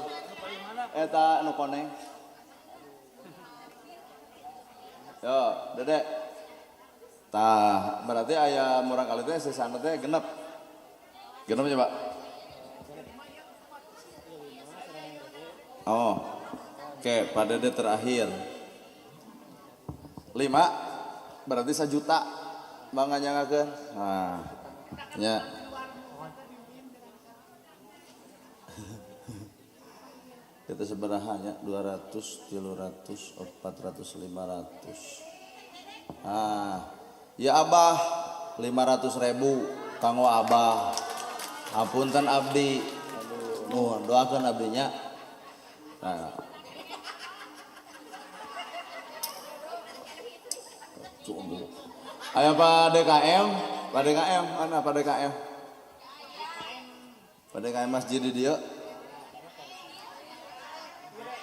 Eta nu koneng. Yo, Dedek. Tah, berarti aya murang kali teh sisana teh genep. Genep ya, Pak? Oh. Oke, Pak Dede terakhir. 5 berarti 1 juta. Bangga nyangakeun. Nah, nya. Kita sebenarnya 200, 300, 400, 500. Nah, ya Abah 500.000 kanggo Abah. Hapunten abdi. Aduh, nuhun doakeun abdinya. Nah. Ayo Pak DKM, Pak DKM, mana Pak DKM? Pak DKM masjid di dieu.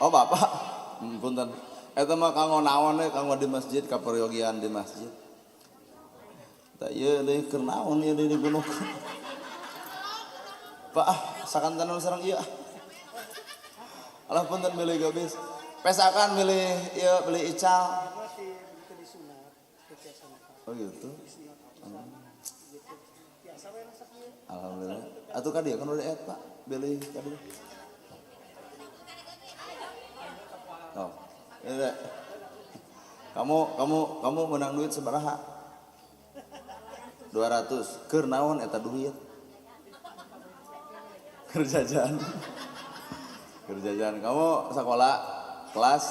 Oh Bapak, punten. Eta mah kanggo naon we, kanggo di masjid, kaperyogian di masjid. Tak ieu deui keur naon ieu deui di gunung. Pak, ah, sakantenan sareng ieu. Alah punten milih gabis. Pesakan milih ieu beli ical. Oh gitu. Alhamdulillah. Atuh ka dieu kan udah Pak, beli ka dieu. Oh, ini kamu menang duit sabaraha? 200. Keur naon eta duit? Keur jajan. Keur jajan. Kamu sekolah kelas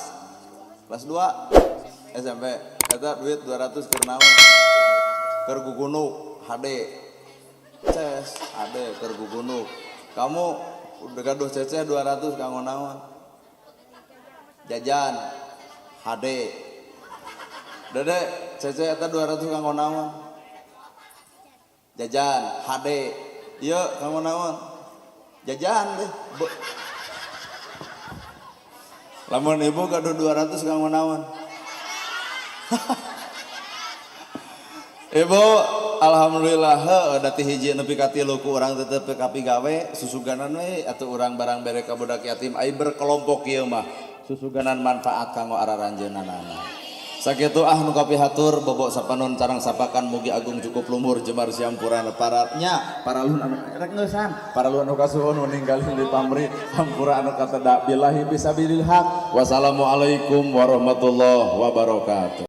2 SMP. Eta duit 200 keur naon? Keur gugunuk HD. Ces, HD keur gugunuk. Kamu udah gaduh ceceh 200 kanggo naon? Jajan HD. Dede ceceh eta 200 kanggo naon? Jajan HD. Ieu kanggo naon? Jajan deh. Lamun ibu gaduh 200 kanggo naon? Ibu alhamdulillah heuh da ti hiji nepi ka tilu ku urang teh teu kapigawe susuganan we atuh urang barang bere ka budak yatim ai berkelompok ieu mah. Susuganan manfaat kanggo araranjeunanana. Sakitu ah nu kapihatur bobok sapanon carang sapakan mugi agung cukup lumur jemar siampurana para nya paralun anu rek ngeusan paralun anu kasuhun nu ninggalin di pamri hampura anu kateda billahi bisabilil haq. Wassalamualaikum warahmatullahi wabarakatuh.